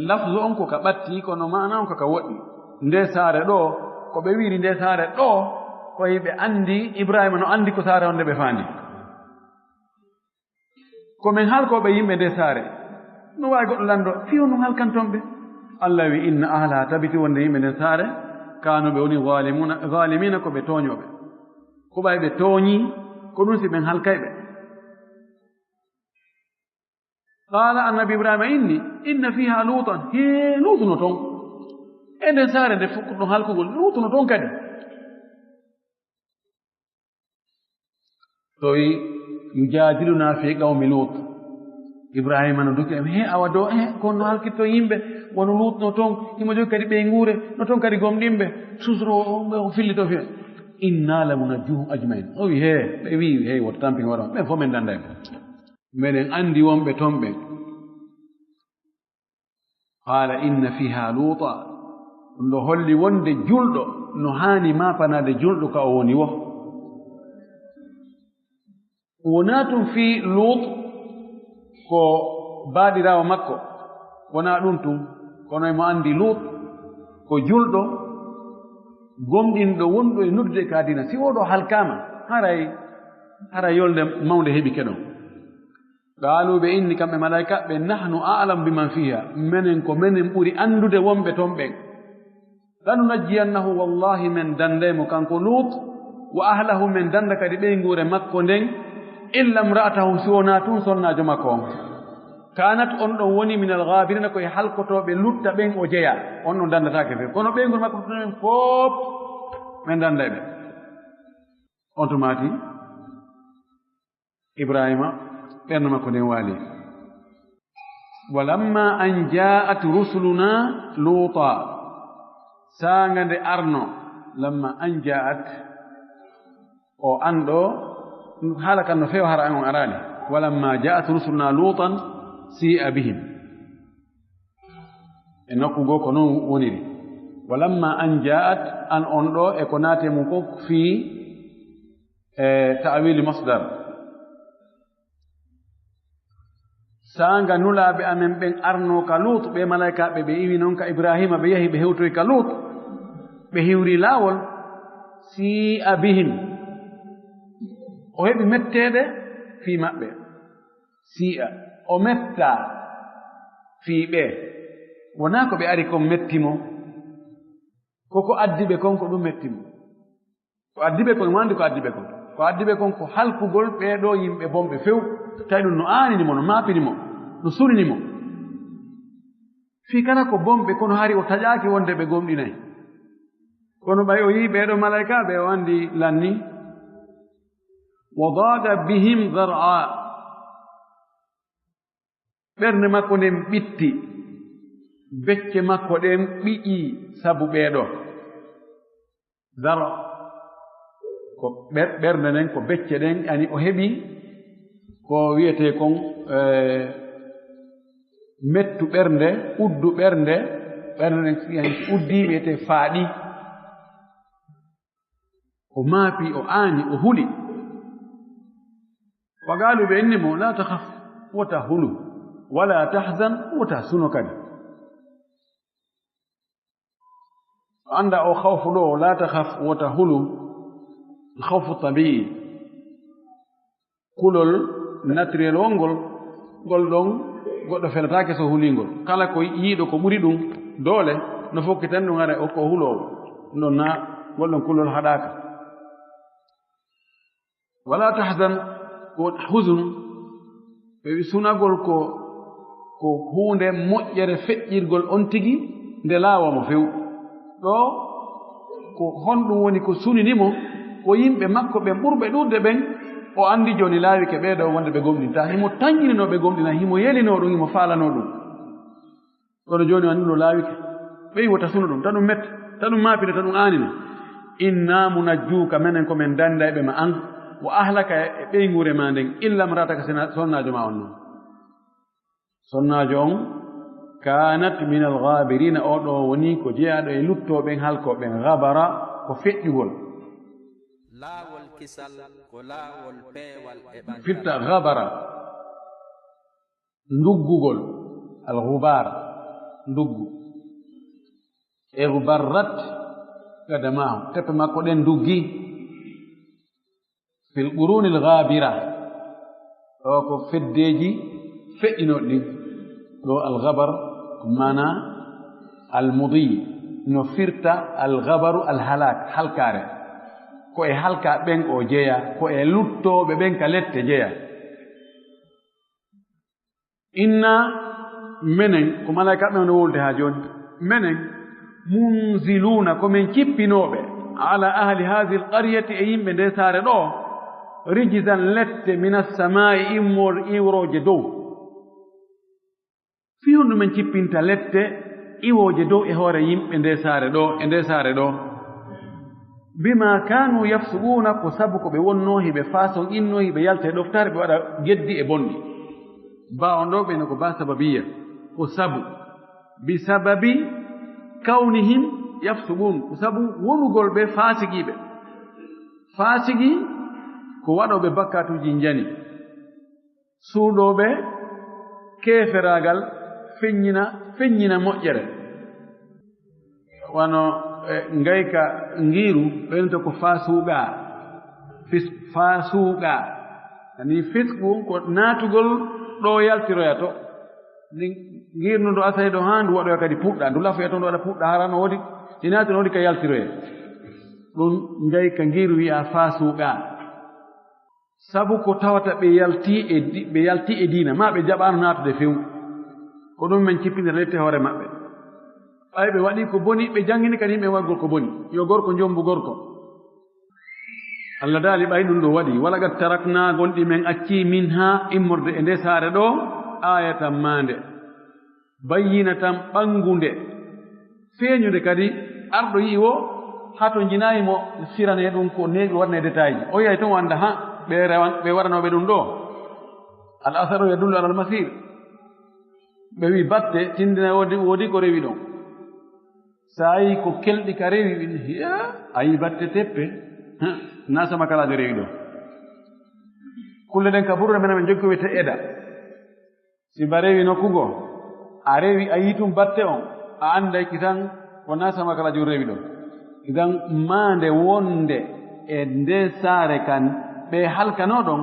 lafzu on ko ka ɓatti, kono maana on ko ka woɗɗi. Ndee saare ɗo, ko ɓe wi'iri ndee saare ɗo, ko ɓe anndi, Ibraahiima no anndi ko saare on nde ɓe faandi. Ko men halkooɓe yimɓe ndee saare. No waawi goɗɗo lanndo, fii honɗun halkanton ɓe? Alla wi, "Inna ahlaha", tabiti wonde yimɓe nden saare, "kaanu", ɓe woni, "zaalimiina", zaalimiina, ko ɓe tooñooɓe. Ko ɓay ɓe tooñii, ko ɗun si men halkay ɓe. Qaala, annabi Ibraahiima inni, "Inna fiihaa Luutan", hee, Luutu no ton. E nden saare nde fuɗɗuɗon halkugol, Luutu no ton kadi. So wi, "Yujaadilunaa fii qawmi Luut." Ibraahiima no duki en, "He, awa do, he, kono no halkitto yimɓe, wano Luut no ton, himo jogi kadi ɓeynguure, no ton kadi gomɗinɓe, susro o, o, o fillito fiya. Innaa lamunajjuuhum ajma'iin." O wi, "He, ɓe wi, he, woto tampin waɗa, ɓen fof men danda en." Meɗen anndi wonɓe ton ɓen. Qaala inna fiihaa Luuta. Ɗum ɗo holli wonde julɗo no haani maapanaade julɗo ka o woni wo. Wonaa tun fii Luut ko baaɗiraawo makko. Wonaa ɗum tun. Kono emo anndi Luut ko julɗo, gomɗinɗo, wonɗo e noddude ka diina. Si oo ɗo halkaama, haray, haray yolnde mawnde heɓike ɗon. Qaaluu, ɓe inni kamɓe malaa'ika ɓe, "Nahnu a'lamu biman fiihaa." Menen ko menen ɓuri anndude wonɓe ton ɓen. "Lanunajjiyannahu", wallaahi men danday mo kanko Luut, "wa ahlahu", men danda kadi ɓeynguure makko nden, "illa imra'atahu", si wonaa tun sonnaajo makko on. "Kaanat", on ɗon woni, "minal ghaabiriina", ko e halkotooɓe lutta ɓen o jeyaa. On ɗon dandataake few. Kono ɓeynguure makko tun ɓen fof, men danday ɓe. On tuma ti Ibraahiima, ɓernde makko nden waali. "Walammaa an jaa'at rusulunaa Luutaa", saanga nde arno, "lammaa an jaa'at", O an ɗo, haala kan no feewa hara an on araali. "Walamma ja'at rusuluna Lutan si'a bihim." E nokku goo ko non woniri. "Walamma an ja'at", an on ɗo e ko naate mum ko fii, e, ta'wili masdar. Saanga nulaaɓe amen ɓen arnoo ka Luut, ɓe malaykaaɓe ɓe iwi non ka Ibraahiima, ɓe yahi ɓe hewtoyi ka Luut, ɓe hiwri laawol, "si'a bihim", o heɓi metteede fii maɓɓe. "Si'a", o mettaa fii ɓe. Wonaa ko ɓe ari kon metti mo, ko ko addi ɓe kon ko ɗum metti mo. Ko addi ɓe kon, wonande ko addi ɓe kon. Ko addi ɓe kon ko halkugol ɓee ɗoo yimɓe bonɓe few. Tawi ɗum no aanini mo, no maapini mo, no sunini mo. Fii kala ko bonɓe, kono hari o taƴaaki wonde ɓe gomɗinay. Kono ɓay o yii ɓee ɗoo malaykaaɓe, o anndi lanni. "Wa daqa bihim zar'a." Ɓernde makko nden ɓitti, becce makko ɗen ɓiƴƴi sabu ɓee ɗoo. Daro ko ɓer-, ɓernde nden, ko becce ɗen, yani o heɓi ko wiyetee kon, eh, mettu ɓernde, uddu ɓernde, ɓernde nden yani uddi wiyetee faaɗi. O maapi, o aani, o huli. Wa qaalu, ɓe inni mo, "Laa takhaf, wota hulu, wala tahzan, wota suno kadi." Annda o khawfu ɗo, "Laa takhaf, wota hulu", khawfu tabi'i. Kulol naturel wongol, ngol ɗon goɗɗo felataake so hulii ngol. Kala ko yiiɗo ko ɓuri ɗum doole, no fokkitani ɗum, hara o ko huloowo. Ɗum ɗon na, ngol ɗon kulol haɗaaka. Wala tahzan, ko huznu, ɓe wi sunagol ko, ko huunde moƴƴere feƴƴirgol on tigi nde laawa mo few. Ɗo ko honɗum woni ko sunini mo? Ko yimɓe makko ɓen ɓurɓe ɗuuɗde ɓen, o anndi jooni laawike ɓee ɗoo wonde ɓe gomɗintaa. Himo tanƴinino ɓe gomɗina, himo yelinoo ɗum, himo faalanoo ɗum. Kono jooni o anndi ɗum laawike. Ɓey wota suno ɗum, ta ɗum metta, ta ɗum maapina, ta ɗum aanina. "Inna munajjuka", menen ko men dandayɓe ma an, "wa ahlaka", e ɓeynguure ma nden, "illa imra'ataka", sina sonnaajo ma on non. Sonnaajo on, "kanat min al-ghabirina", oo ɗoo woni ko jeyaaɗo e luttooɓe ɓen, halkooɓe ɓen. Ghabara ko feƴƴugol. Laawol kisal ko laawol peewal e ɓantal. Firta ghabara, nduggugol, al-ghubar, nduggu. Ighbarrat qadamahu, teppe makko ɗen nduggi. Fil qurunil ghabira. Ɗo ko feddeeji feƴƴinooɗi ɗin. Ɗo al-ghabar, maana al-mudi, no firta al-ghabaru al-halak, halkaare. Ko e halka ɓen o jeya, ko e luttooɓe ɓen ka lette jeya. Inna, menen, ko malaa'ikaaɓe on wowlde haa jooni. Menen, munziluuna, ko men cippinooɓe, ala ahli haazihil qaryati, e yimɓe nde saare ɗo, rijzan, lette, minas samaa'i, immor-, iwrooje dow. Fii honɗum men cippinta lette iwooje dow e hoore yimɓe nde saare ɗo, e nde saare ɗo? Bima kaanu yafsuquuna, ko sabu ko ɓe wonnoo hiɓe faasonqinnoo, hiɓe yalta e ɗoftaare, ɓe waɗa geddi e bonɗi. Baa on ɗo ɓe no ko baa sababiyya, ko sabu. Bi sababi kawnihim yafsuquun, ko sabu wonugol ɓe faasiqiiɓe. Faasiqi ko waɗooɓe bakkaatuuji njani. Suuɗooɓe keeferaagal feññina, feññina moƴƴere. Wano, e, ngayka ngiiru, ɓeynata ko faasuuqa. Fis-, faasuuqa. Ani fisqu ko naatugol ɗo yaltiroya to. Ni ngiirnu ndu asay ɗo haa ndu waɗoya kadi puɗɗa. Ndu lafoya to ndu waɗa puɗɗa hara no woodi. Ɗi naati no woodi ka yaltiroya. Ɗum ngayka ngiiru wi'a faasuuqa. Sabu ko tawata ɓe yaltii e di-, ɓe yaltii e diina, maa ɓe jaɓaano naatude few. Ko ɗum men cippinira lette hoore maɓɓe. Ɓay ɓe waɗii ko boni, ɓe janngini kadi yimɓe waɗgol ko boni. Yo gorko jombu gorko. Allah daali ɓay ɗum ɗo waɗii. Walaqad taraknaa, gonɗi men accii, minhaa, immorde e nde saare ɗo, aayatan maande. Bayyinatan, ɓanngunde. Feeñunde kadi, arɗo yi'i wo Haa to njinaayi mo, sirane ɗum ko neeɓi waɗane détail ji. O yahi toon o annda, ha, ɓe rewan-, ɓe waɗanooɓe ɗum ɗo. Al asaru yadullu alal masir. Ɓe wi batte, tindina woodi, woodi ko rewi ɗon. So a yi ko kelɗi ka rewi, ɓe ni, "Hiya, a yi batte teppe." Hã, na sama kalaajo rewi ɗo. Kulle ɗen ka burre men, men joggi ko wiyete eda. Si ba rewi nokku goo, a rewi, a yi tun batte on, a annday kisan ko na sama kalaajo rewi ɗo. Kisan maande wonde e nde saare kan, ɓe halkanoo ɗon,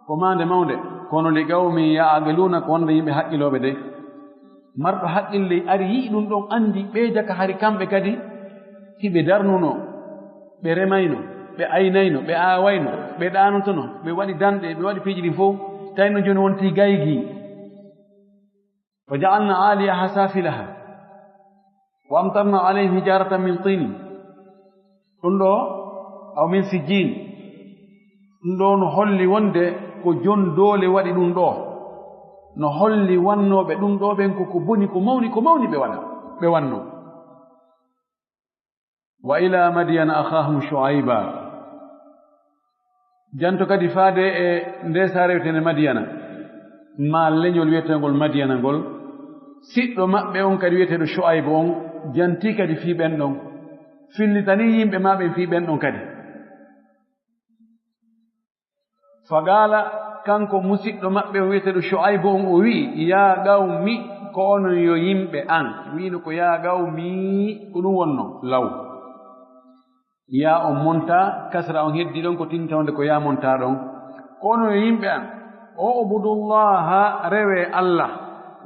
ko maande mawnde. Kono li qawmin ya'qiluuna, ko wonde yimɓe haqqilooɓe de. Marɗo haqqille ari yi'i ɗum ɗon, anndi ɓee jaka hari kamɓe kadi hiɓe darnunoo, ɓe remayno, ɓe aynayno, ɓe aawayno, ɓe ɗaanotono, ɓe waɗi danɗe, ɓe waɗi piiji ɗin fof, tawi no jooni wonti gaygi. Wa ja'alna 'aliyaha safilaha wa amtarna 'alayhim hijaratan min tin. Ɗum ɗo, aw min sijjin. Ɗum ɗo no holli wonde ko jon doole waɗi ɗum ɗo. No holli wannooɓe ɗum ɗo ɓen ko, ko boni, ko mawni, ko mawni ɓe waɗa, ɓe wannoo. Wa ila Madyana akhahum Shu'ayba. Janto kadi faade e nde saare wiyetende Madyana, ma leñol wiyeteengol Madyana ngol, siɗɗo maɓɓe on kadi wiyeteeɗo Shu'aybu on, janti kadi fii ɓen ɗon, fillitanii yimɓe maa ɓen fii ɓen ɗon kadi. Faqaala, kanko musiɗɗo maɓɓe on wiyeteeɗo Shu'aybu on, o wi'i, "Yaa qawmi, ko onon yo yimɓe an." Wi'ino ko, "Yaa qawmi," ko ɗum wonno law. Yaa on monta, kasra on heddi ɗon, ko tinta wonde ko yaa monta ɗon. Ko onon yo yimɓe an, "U'budullaha, rewe Allah,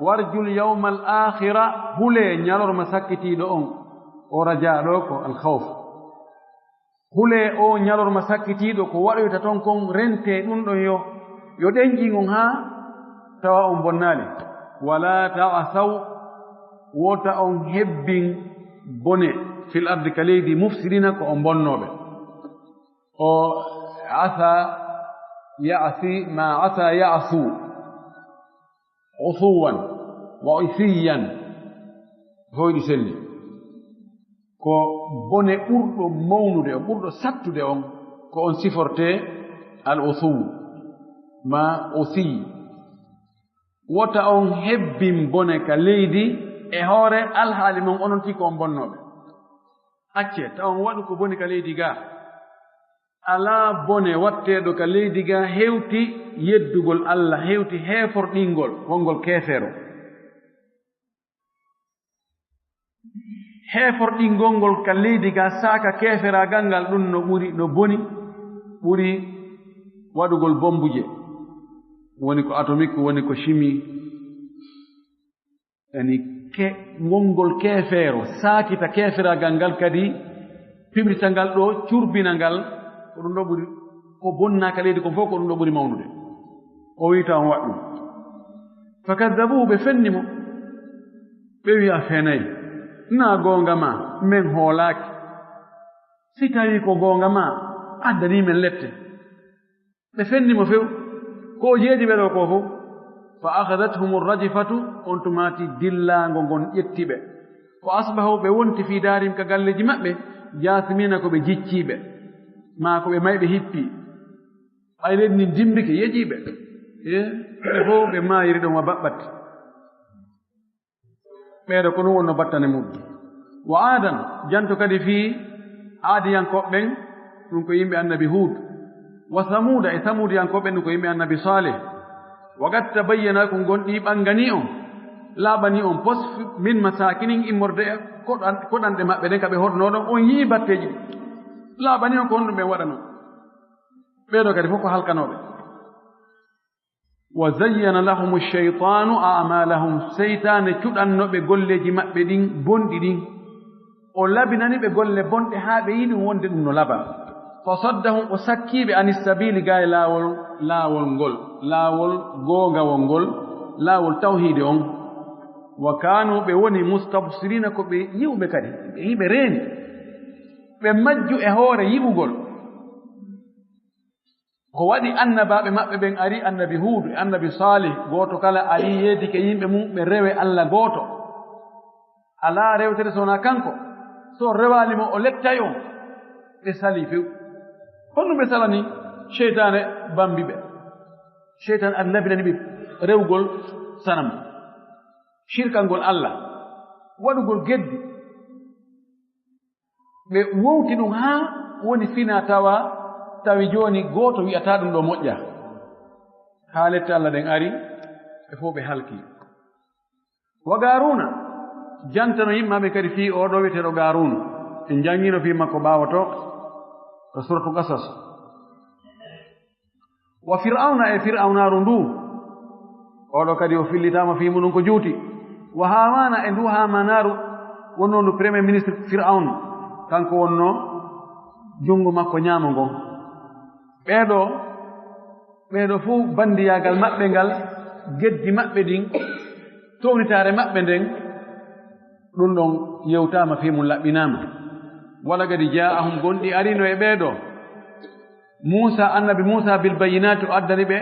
warjul yawmal akhira, hule ñalorma sakkitiiɗo on." O rajaa ɗo ko al khawf. Hulee oo ñalorma sakkitiiɗo, ko waɗoyta ton kon, rentee ɗum ɗon yo, yo ɗenƴin on haa tawa on bonnaali. Walaa ta'asaw, wota on hebbin bone, fil ardi, ka leydi, mufsidina, ko on bonnooɓe. O asa ya'si, ma asa ya'su. Usuwan wa isiyan, hoyɗi selli. Ko bone ɓurɗo mawnude on, ɓurɗo sattude on, ko on sifortee al usuw ma usiy. Wota on hebbin bone ka leydi e hoore alhaali mon, onon tigi ko on bonnooɓe. Accee, taw on waɗu ko boni ka leydi gaa. Alaa bone watteeɗo ka leydi gaa hewti yeddugol Alla, hewti heeforɗingol wongol keefeero. Heeforɗingol ngol ka leydi gaa saaka keeferaagal ngal, ɗum no ɓuri, no boni, ɓuri waɗugol bombuje. Woni ko atomique, woni ko chimie. Yani ke-, wongol keefeero, saakita keeferaagal ngal, kadi piɓrita ngal ɗo, curbina ngal, ko ɗum ɗo ɓuri, ko bonnaa ka leydi kon fof, ko ɗum ɗo ɓuri mawnude. O wiita on waɗ ɗum. Fakaddabuhu, ɓe fenni mo. Ɓe wi'a fenay. Na goonga ma, men hoolaaki. Si tawi ko goonga ma, addani men lette. Ɓe fenni mo few, ko o jeeji ɓe ɗo ko fof. Fa akhadathum rajfatu, on tumaati dillaango ngon ƴetti ɓe. Fa asbahu, ɓe wonti fi daarihim, ka galleeji maɓɓe, jaasimiina, ko ɓe jicciiɓe, maa ko ɓe mayɓe hippi. Ɓay leydi ndin dimbike, yeƴii ɓe. E, ɓe fof ɓe maayiri ɗon wa baɓɓatti. Ɓeeɗo ko ɗum wonno battane muɗum. Wa Aadan, janto kadi fii Aadiyankooɓe ɓen, ɗum ko yimɓe Annabi Huud. Wa Samuuda, e Samuudiyankooɓe ɓen, ɗum ko yimɓe Annabi Saalih. Wa qad tabayyana, ko ngon ɗi ɓanganii on, laaɓanii on pos, min masaakinihim, immorde e koɗan-, koɗanɗe maɓɓe ɗen ka ɓe hoɗnoo ɗon, on yi'ii batteeji ɗin. Laaɓanii on ko honɗum ɓen waɗanoo. Ɓeeɗo kadi fof ko halkanooɓe. Wa zayyana lahumu shaytaanu a'maalahum, seytaane cuɗanno ɓe golleeji maɓɓe ɗin bonɗi ɗin. O labinani ɓe golle bonɗe haa ɓe yi'i ɗum wonde ɗum no laba. Fa saddahum, o sakkii ɓe, ani sabiili, gaa e laawol, laawol ngol, laawol goongawol ngol, laawol tawhiide on. Wa kaanu, ɓe woni, mustabsiriina, ko ɓe yi'uɓe kadi, ɓe yi'i ɓe reeni. Ɓe majju e hoore yi'ugol. Ko waɗi annabaaɓe maɓɓe ɓen ari, Annabi Huudu e Annabi Saalih, gooto kala ari yeedike yimɓe mum, ɓe rewe Alla gooto. Alaa rewtere so wonaa kanko. So rewaali mo, o lettay on. Ɓe salii few. Honno ɓe salani? Seytaane bambi ɓe. Seytaane adi labinani ɓe rewgol sanam, shirkangol Allah, waɗugol geddi. Ɓe wowti ɗum haa woni fina tawa, tawi jooni gooto wi'ataa ɗum ɗo moƴƴa. Haa lette Allah ɗen ari, ɓe fow ɓe halki. Wa Qaaruuna, jantano yimɓe maɓɓe kadi fii oo ɗoo wi'eteeɗo Qaaruun. En janngino fii makko ɓaawo to, to Suuratu Qasas. Wa Fir'awna, e Fir'awnaaru nduu. Oo ɗoo kadi o fillitaama fii muɗum ko juuti. Wa Haamaana, e nduu Haamaanaaru wonnoo ndu Premier Ministre Fir'awn, kanko wonnoo junngo makko ñaamo ngon. Ɓee ɗoo, ɓee ɗoo fow banndiyaagal maɓɓe ngal, geddi maɓɓe ɗin, townitaare maɓɓe nden, ɗum ɗon yewtaama fii mum laɓɓinaama. Wala kadi jaa'ahum, gonɗi arino e ɓee ɗoo. Muusa, annabi Muusa, bil bayyinaati, o addani ɓe,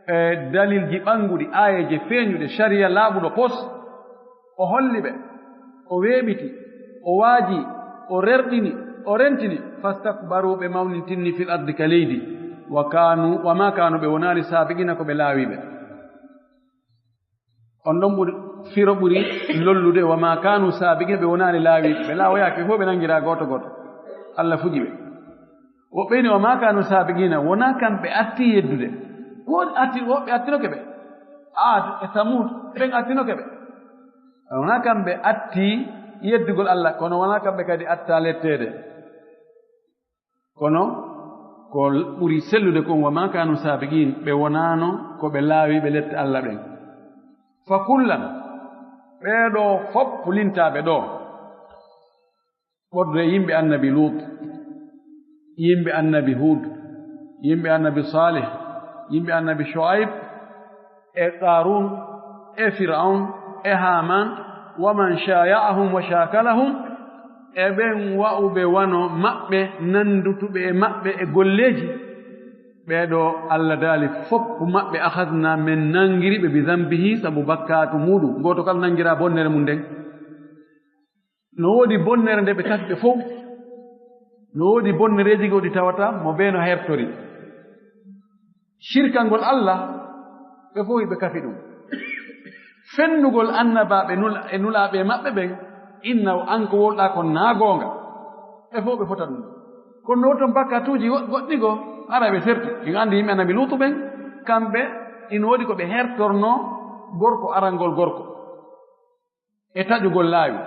e, dalilji ɓannguɗi, aayeeje feeñuɗe, sariya laaɓuɗo pos. O holli ɓe, o weeɓiti, o waaji, o rerɗini, o rentini. Fastakbaru, ɓe mawnintinni, fil ardi, ka leydi. Wa kaanu, wa ma kaanu, ɓe wonaali, saabiqiina, ko ɓe laawiiɓe. On ɗon ɓuri, firo ɓuri lollude, wa ma kaanu saabiqiina, ɓe wonaali laawiiɓe, ɓe laawoyaaki, ɓe fow ɓe nanngiraa gooto gooto. Allah fuji ɓe. Woɓɓe ni, wa ma kaanu saabiqiina, wonaa kamɓe arti yeddude. Ko arti, woɓɓe artinoke ɓe. Aad e Samuud, ɓen artinoke ɓe. Wonaa kamɓe arti yeddugol Allah, kono wonaa kamɓe kadi arta letteede. Kono ko ɓuri sellude kon, wa ma kaanu saabiqiin, ɓe wonaano ko ɓe laawiiɓe lette Allah ɓen. Fa kullan, ɓee ɗoo fow lintaaɓe ɗoo, ɓurde yimɓe annabi Luut, yimɓe annabi Huud, yimɓe annabi Saalih, yimɓe annabi Shu'ayb, e Qaaruun, e Fir'awn, e Haamaan, wa man shaaya'ahum wa shaakalahum, e ɓen wa'uɓe wano maɓɓe, nanndutuɓe e maɓɓe e golleeji, ɓee ɗoo Allah daali, fow maɓɓe, akhadhnaa, men nanngiri ɓe, bi dhanbihim, sabu bakkaatu muuɗum, gooto kala nanngiraa bonnere mum nden. No woodi bonnere nde ɓe kafi ɓe fow. No woodi bonnereeji goɗɗi tawata mo bee no hertori. Shirkangol Allah, ɓe fow ɓe kafi ɗum. Fennugol annabaaɓe nula-, e nulaaɓe maɓɓe ɓen, inna o an ko wolɗaa kon naa goonga. Ɓe fow ɓe fota ɗum. Kono no woodi ton bakkatuuji wo-, goɗɗi goo, hara ɓe serti. En anndi yimɓe annabi Luutu ɓen, kamɓe, ina woodi ko ɓe hertornoo gorko arangol gorko. E taƴugol laawi,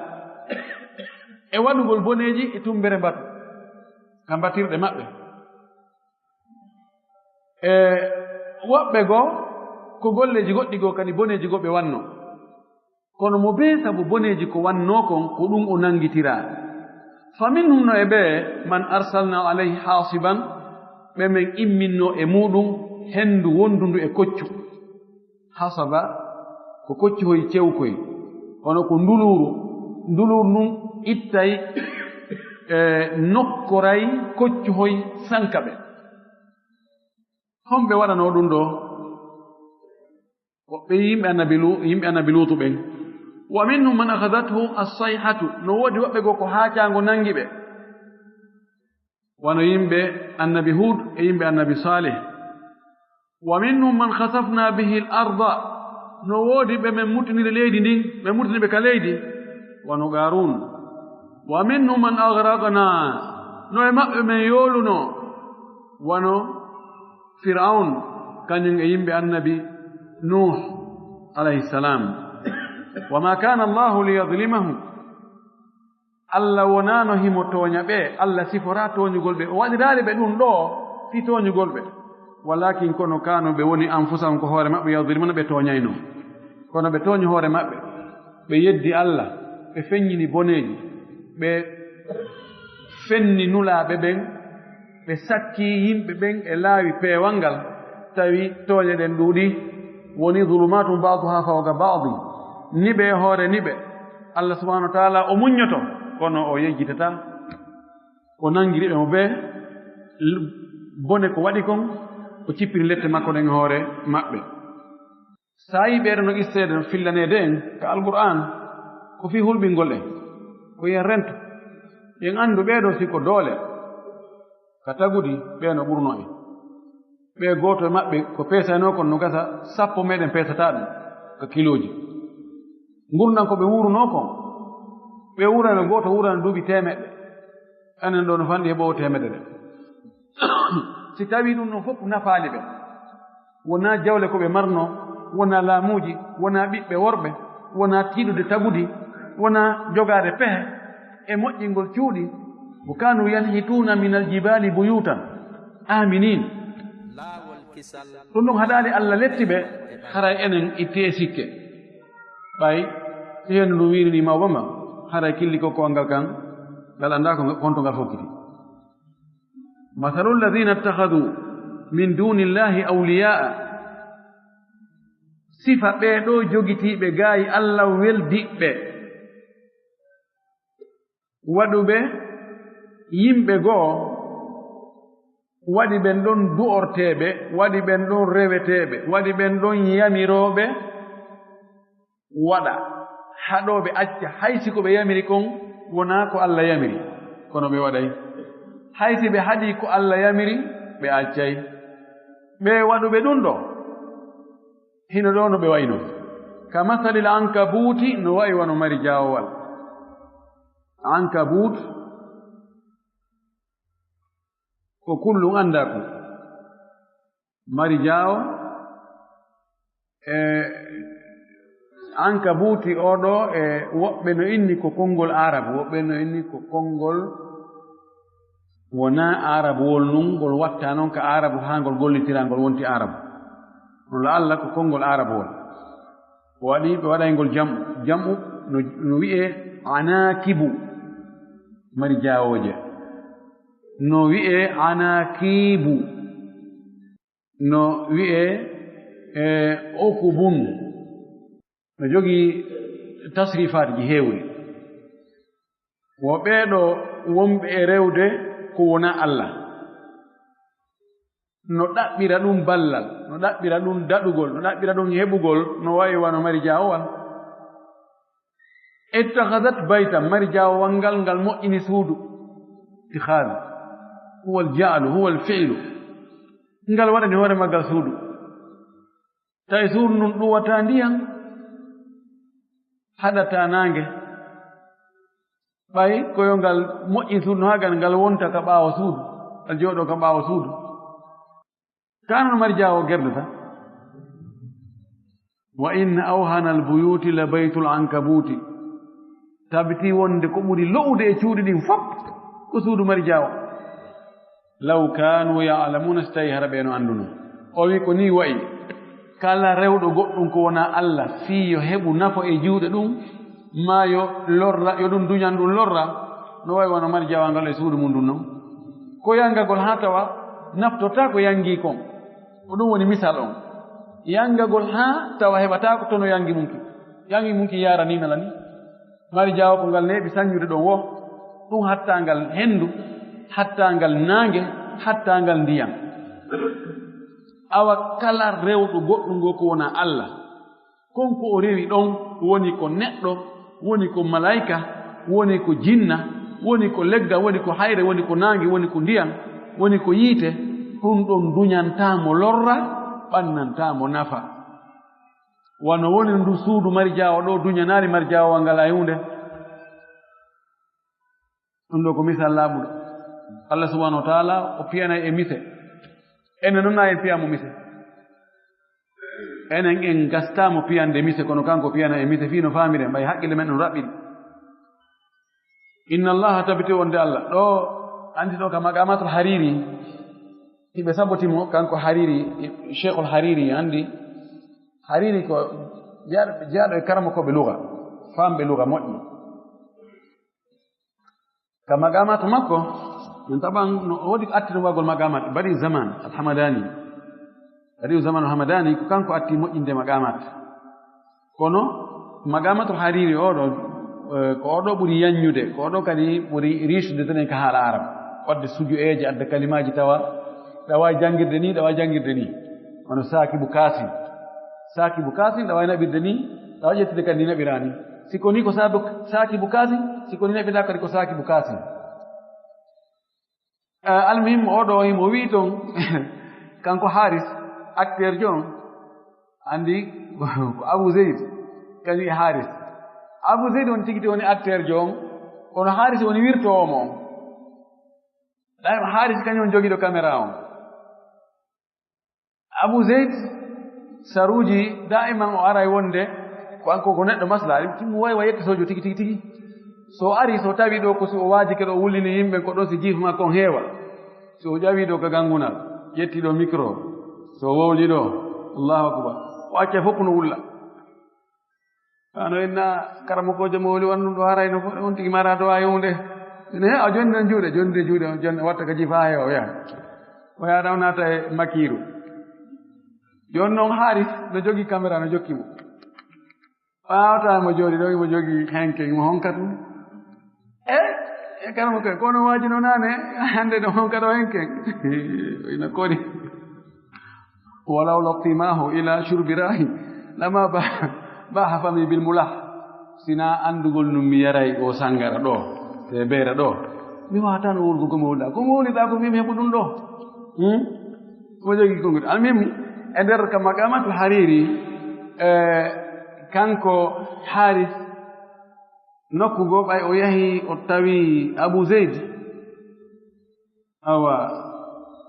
e waɗugol boneeji e tummbere mbatu, ka mbatirɗe maɓɓe. E woɓɓe goo, ko golleeji goɗɗi goo kadi boneeji goo ɓe wannoo. Kono mo bee sabu boneeji ko wannoo kon, ko ɗum o nanngitiraa. Fa minhum, no e ɓe, man arsalnaa alayhi haasiban, ɓe men imminnoo e muuɗum henndu wondundu e koccu. Hasaba ko koccuhoy cewkoy, kono ko nduluuru. Nduluuru ndun ittay, e nokkoray koccuhoy sanka ɓe. Homɓe waɗanoo ɗum ɗoo? Woɓɓe yimɓe annabi Lu-, yimɓe annabi Luutu ɓen. Wa minhum man akhadathu as-sayhatu, no woodi woɓɓe goo ko haacaango nangi ɓe. Wano yimɓe annabi Huud e yimɓe annabi Saalih. Wa minhum man khasafna bihi al-arda, no woodi ɓe men muttiniri leydi ndin, ɓe muttini ɓe ka leydi, wano Qaaruun. Wa minhum man aghraqna, no e maɓɓe men yooluno, wano Fir'awn, kañum e yimɓe annabi Nuuh alayhi salam. Wa ma kana Allahu liyadhlimahum, Allah wonaano himo tooña ɓe, Allah siforaa tooñugol ɓe, o waɗiraali ɓe ɗum ɗoo fii tooñugol ɓe. Walakin, kono, kaanu, ɓe woni, anfusahum, ko hoore maɓɓe, yadhlimuna, ɓe tooñayno. Kono ɓe tooñi hoore maɓɓe, ɓe yeddi Allah, ɓe feññini boneeji, ɓe fenni nulaaɓe ɓen, ɓe sakki yimɓe ɓen e laawi peewal ngal, tawi tooñe ɗen ɗuuɗi, woni zulumaatun ba'duha fawqa ba'din, niɓe e hoore niɓe. Allah subhanahu wa ta'ala o muññoto, kono o yejjitataa. O nangiri ɓe mo bee l-, bone ko waɗi kon, o cippini lette makko ɗen e hoore maɓɓe. So a yii ɓeeɗo no qisseede no fillaneede en ka Alqur'aan, ko fii hulɓingol en, ko yo en rento. En anndu ɓee ɗoo si ko doole ka tagudi, ɓee no ɓurno en. Ɓee gooto e maɓɓe ko peesaynoo kon no gasa sappo meɗen peesata ɗum ka kilooji. Ngurndan ko ɓe wuurnoo kon, ɓe wuurano gooto wuurano duuɓi teemeɗɗe. Enen ɗoo no fanɗi heɓoowo teemedere. Si tawii ɗum ɗon fof nafaali ɓe, wonaa jawle ko ɓe marnoo, wonaa laamuuji, wonaa ɓiɓɓe worɓe, wonaa tiiɗude tagudi, wonaa jogaade pehe e moƴƴingol cuuɗi. Wa kaanu yanhituuna min aljibaali buyuutan aaminiin. Ɗum ɗon haɗaali Allah letti ɓe, haray enen ittee sikke. Ɓay si henndu ndun wiirinii mawba ma, haray killi kokkowangal kan, ngal anndaa ko, honto ngal fokkiti. Masalu alladina ittakhadhu min dunillahi awliyaa, sifa ɓee ɗoo jogitiiɓe gaayi Allah weldiɓɓe, waɗuɓe yimɓe goo, waɗi ɓen ɗon du'orteeɓe, waɗi ɓen ɗon reweteeɓe, waɗi ɓen ɗon yamirooɓe waɗa, haɗooɓe acca, hay si ko ɓe yamiri kon wonaa ko Allah yamiri, kono ɓe waɗay. Hay si ɓe haɗii ko Allah yamiri, ɓe accay. Ɓee waɗuɓe ɗum ɗoo, hino ɗoo no ɓe wayi non. Ka masalil ankabuuti, no wayi wano mari jaawowal. Ankabuut ko kullum anndaa ko. Mari jaawo e ankabuuti oo ɗoo, e woɓɓe no inni ko konngol Aarabu, woɓɓe no inni ko konngol wonaa Aarabuwol nun, ngol watta non ka Aarabu haa ngol gollitira ngol wonti Aarabu. Kono la'alla ko konngol Aarabuwol. O waɗi, ɓe waɗay ngol jam'u. Jam'u no, no wi'ee anaakibu, mari jaawooje. No wi'ee anaakiibu. No wi'ee, e, okubun. No jogii tasrifaatiji heewɗi. Wo ɓee ɗoo wonɓe e rewde ko wonaa Allah. No ɗaɓɓira ɗum ballal, no ɗaɓɓira ɗum daɗugol, no ɗaɓɓira ɗum heɓugol, no wayi wano mari jaawowal. Ittakhadhat baytan, mari jaawowal ngal, ngal moƴƴini suudu. Ittikhadh, huwa al-ja'lu, huwa al-fi'lu. Ngal waɗani hoore maggal suudu. Tawi suudu ndun ɗuwataa ndiyan, haɗataa naange. Ɓay ko yo ngal moƴƴin suudu no haa ngal, ngal wonta ka ɓaawo suudu, ngal jooɗoo ka ɓaawo suudu. Kaa no mari jaawo gerdata. Wa inna awhana al-buyuti la baytul ankabuti. Tabitii wonde ko ɓuri lo'ude e cuuɗi ɗin fof ko suudu mari jaawo. Law kaanu ya'lamuuna, si tawii hara ɓee no annduno. O wi ko nii wa'i, kala rewɗo goɗɗum ko wonaa Allah, fii yo heɓu nafo e juuɗe ɗum, maa yo lorra, yo ɗum duñan ɗum lorra, no wa'i wano mari jaawal ngal e suudu mum ndun non. Ko yangagol haa tawa naftotaa ko yangi kon. Ko ɗum woni misal on. Yangagol haa tawa heɓataa ko tono yangi mum ki. Yangi mum ki yaaranii nala ni. Mari jaawo ko ngal neeɓi saññude ɗon wo, ɗum hattaa ngal henndu, hattaa ngal naange, hattaa ngal ndiyan. Awa kala rewɗo goɗɗum ngo ko wonaa Allah, kon ko o rewi ɗon, woni ko neɗɗo, woni ko malaayka, woni ko jinna, woni ko leggal, woni ko hayre, woni ko naange, woni ko ndiyan, woni ko yiite, ɗum ɗon duñantaa mo lorra, ɓannantaa mo nafa. Wano woni ndu suudu mari jaawo ɗo, duñanaali mari jaawo ngalaa e huunde. Ɗum ɗo ko misal laaɓuɗo. Allah subhanahu wa ta'ala o piyanay e mise. Enen noon na en piyaamo mise. Enen en gastaamo piyande mise, kono kanko piyana e mise fii no faamiren, ɓay haqqille men ɗum raɓɓiɗi. Inna Allaha, tabiti wonde Allah. Ɗo, anndi ɗo ka Maqamatul Hariri, hiɓe saboti mo, kanko Hariri, Cheikhul Hariri, anndi Hariri ko jeyaaɗo, jeyaaɗo e karamokooɓe luga, faamɓe luga moƴƴi. Ka Maqamatu makko, min taban no o woodi ko atti ɗum waɗgol Maqamat, Badi'u Zaman Al-Hamadani. Badi'u Zaman Al-Hamadani ko kanko atti moƴƴinde Maqamat. Kono Maqamatul Hariri o ɗo, eh, ko o ɗo ɓuri yaññude, ko o ɗo kadi ɓuri riisude tan en ka haala Arab. Waɗde suju'eeje, adda kalimaaji tawa, ɗa waawi janngirde ni, ɗa waawi janngirde ni. Kono Saakibu Kaasim. Saakibu Kaasim, ɗa waawi naɓirde ni, ɗa waawi ƴettude kadi ni naɓiraa ni. Si ko ni ko saabu, Saakibu Kaasim, si ko ni naɓirɗaa kadi ko Saakibu Kaasim. Eh, almuhim, oɗo himo wi'i ton, kanko Haris, acteur jo on, andi ko Abu Zayd, kañum e Haris. Abu Zayd on tigi woni acteur jo on, kono Haris woni wirtoowo mo on. Ɗay Haris kañum on jogiiɗo caméra on. Abu Zayd saruuji daiman o aray wonde ko an ko, ko neɗɗo maslaha, ɗum wawi wa yetto sojo tigi, tigi, tigi. So ari, so tawi ɗo ko si o waajike ɗo wullini yimɓe ko ɗon si jiif makko on heewa. So o ƴawi ɗo ka gangunal, ƴetti ɗo micro, so wowli ɗo, Allahu Akbar. O acca fof no wulla. Ano inna karamokoojo mo woli won ɗum ɗo haray no fof, on tigi mara ɗo hay hunde. Ene he, a jonni ɗon juuɗe, jonni juuɗe, on jonni watta ka jifa he o yaha. O yaha ɗon naata e makiiru. Jooni noon Haris no jogii caméra, no jokki mo. Ɓaawata mo jooɗi ɗo, mo jogii henke, mo honka ɗum. E, e karamokoojo, kono waajino naane, hannde no honka ɗo henke. Ina kori. Walaw laqtimahu ila shurbi rahi, lama ba-, baha fami bil mulah. Sina anndugol ɗum mi yaray o sangara ɗo, te beera ɗo. Mi wata no wulgo ko mi wulda. Ko mi wulida ko mi heɓu ɗum ɗo. Hmm? Ko jogi ko ngudi. Almuhim, e nder ka Maqamatul Hariri, eh, kanko Haris, nokku goo ɓay o yahi o tawi Abu Zayd. Awa,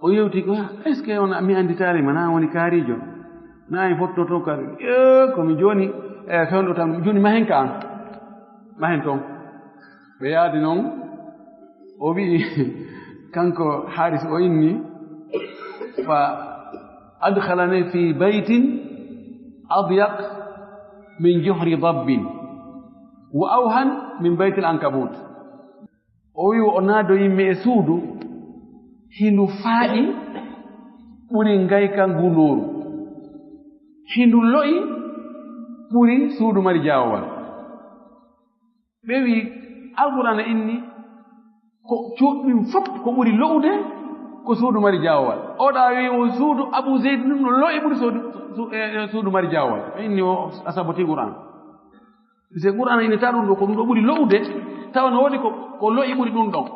o yewti ko, "Est-ce que on mi annditaali ma, na woni kaarijo? Na en fottoto kaari?" "Eh, ko mi jooni, eh, fewndo tan, jooni mahen ka an. Mahen ton." Ɓe yaadi noon, o wi'i, kanko Haris o inni, "Fa adkhalani fi baytin adyaq min juhri dabbin, wa awhan min baytil ankabut." O wi'i, o naadoyi mi e suudu, hindu faaɗi ɓuri ngayka ngundooru. Hindu lo'i ɓuri suudu mari jaawal. Ɓe wi'i, Alqur'aana inni, ko cuuɗi ɗin fof ko ɓuri lo'ude ko suudu mari jaawal. Oɗa wi'i, o suudu Abu Zayd ɗum no lo'i ɓuri suudu, su-, e, e, suudu mari jaawal. Ɓe inni o a saboti Qur'aan. Mise Qur'aana innata ɗum ɗo, ko ɗum ɗo ɓuri lo'ude, tawa no woni ko, ko lo'i ɓuri ɗum ɗon.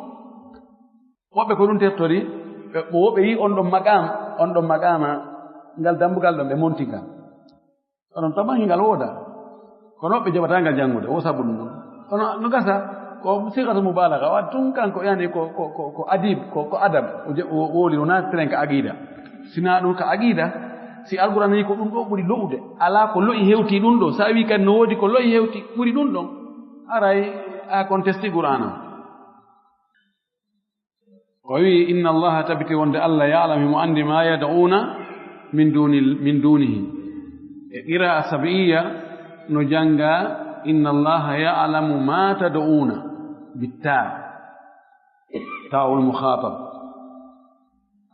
Woɓɓe ko ɗum teftori, ɓe, woɓɓe yi on ɗon maqaam, on ɗon maqaama, ngal dambugal ɗon ɓe monti ngal. Onon taban ngal wooda. Kono woɓɓe jaɓata ngal janngude, o sabu ɗum ɗon. Kono no gasa, ko sighatu mubaalaga, wa tun kanko yani ko, ko, ko, ko adib, ko, ko adab, o je-, o wowli, wona tren ka aqida. Sina ɗum ka aqida, si Alqur'aana yi ko ɗum ɗo ɓuri lo'ude, alaa ko lo'i hewti ɗum ɗo. Sa wi kadi no woodi ko lo'i hewti ɓuri ɗum ɗon, haray a contesti Qur'aana. O wi, "Inna Allaha", tabiti wonde Allah, "ya'lamu", himo anndi, "ma yad'una min duni, min dunihi." E qira'a sab'iyya no jannga, "Inna Allaha ya'lamu ma tad'una", bitta. Ta'ul mukhatab.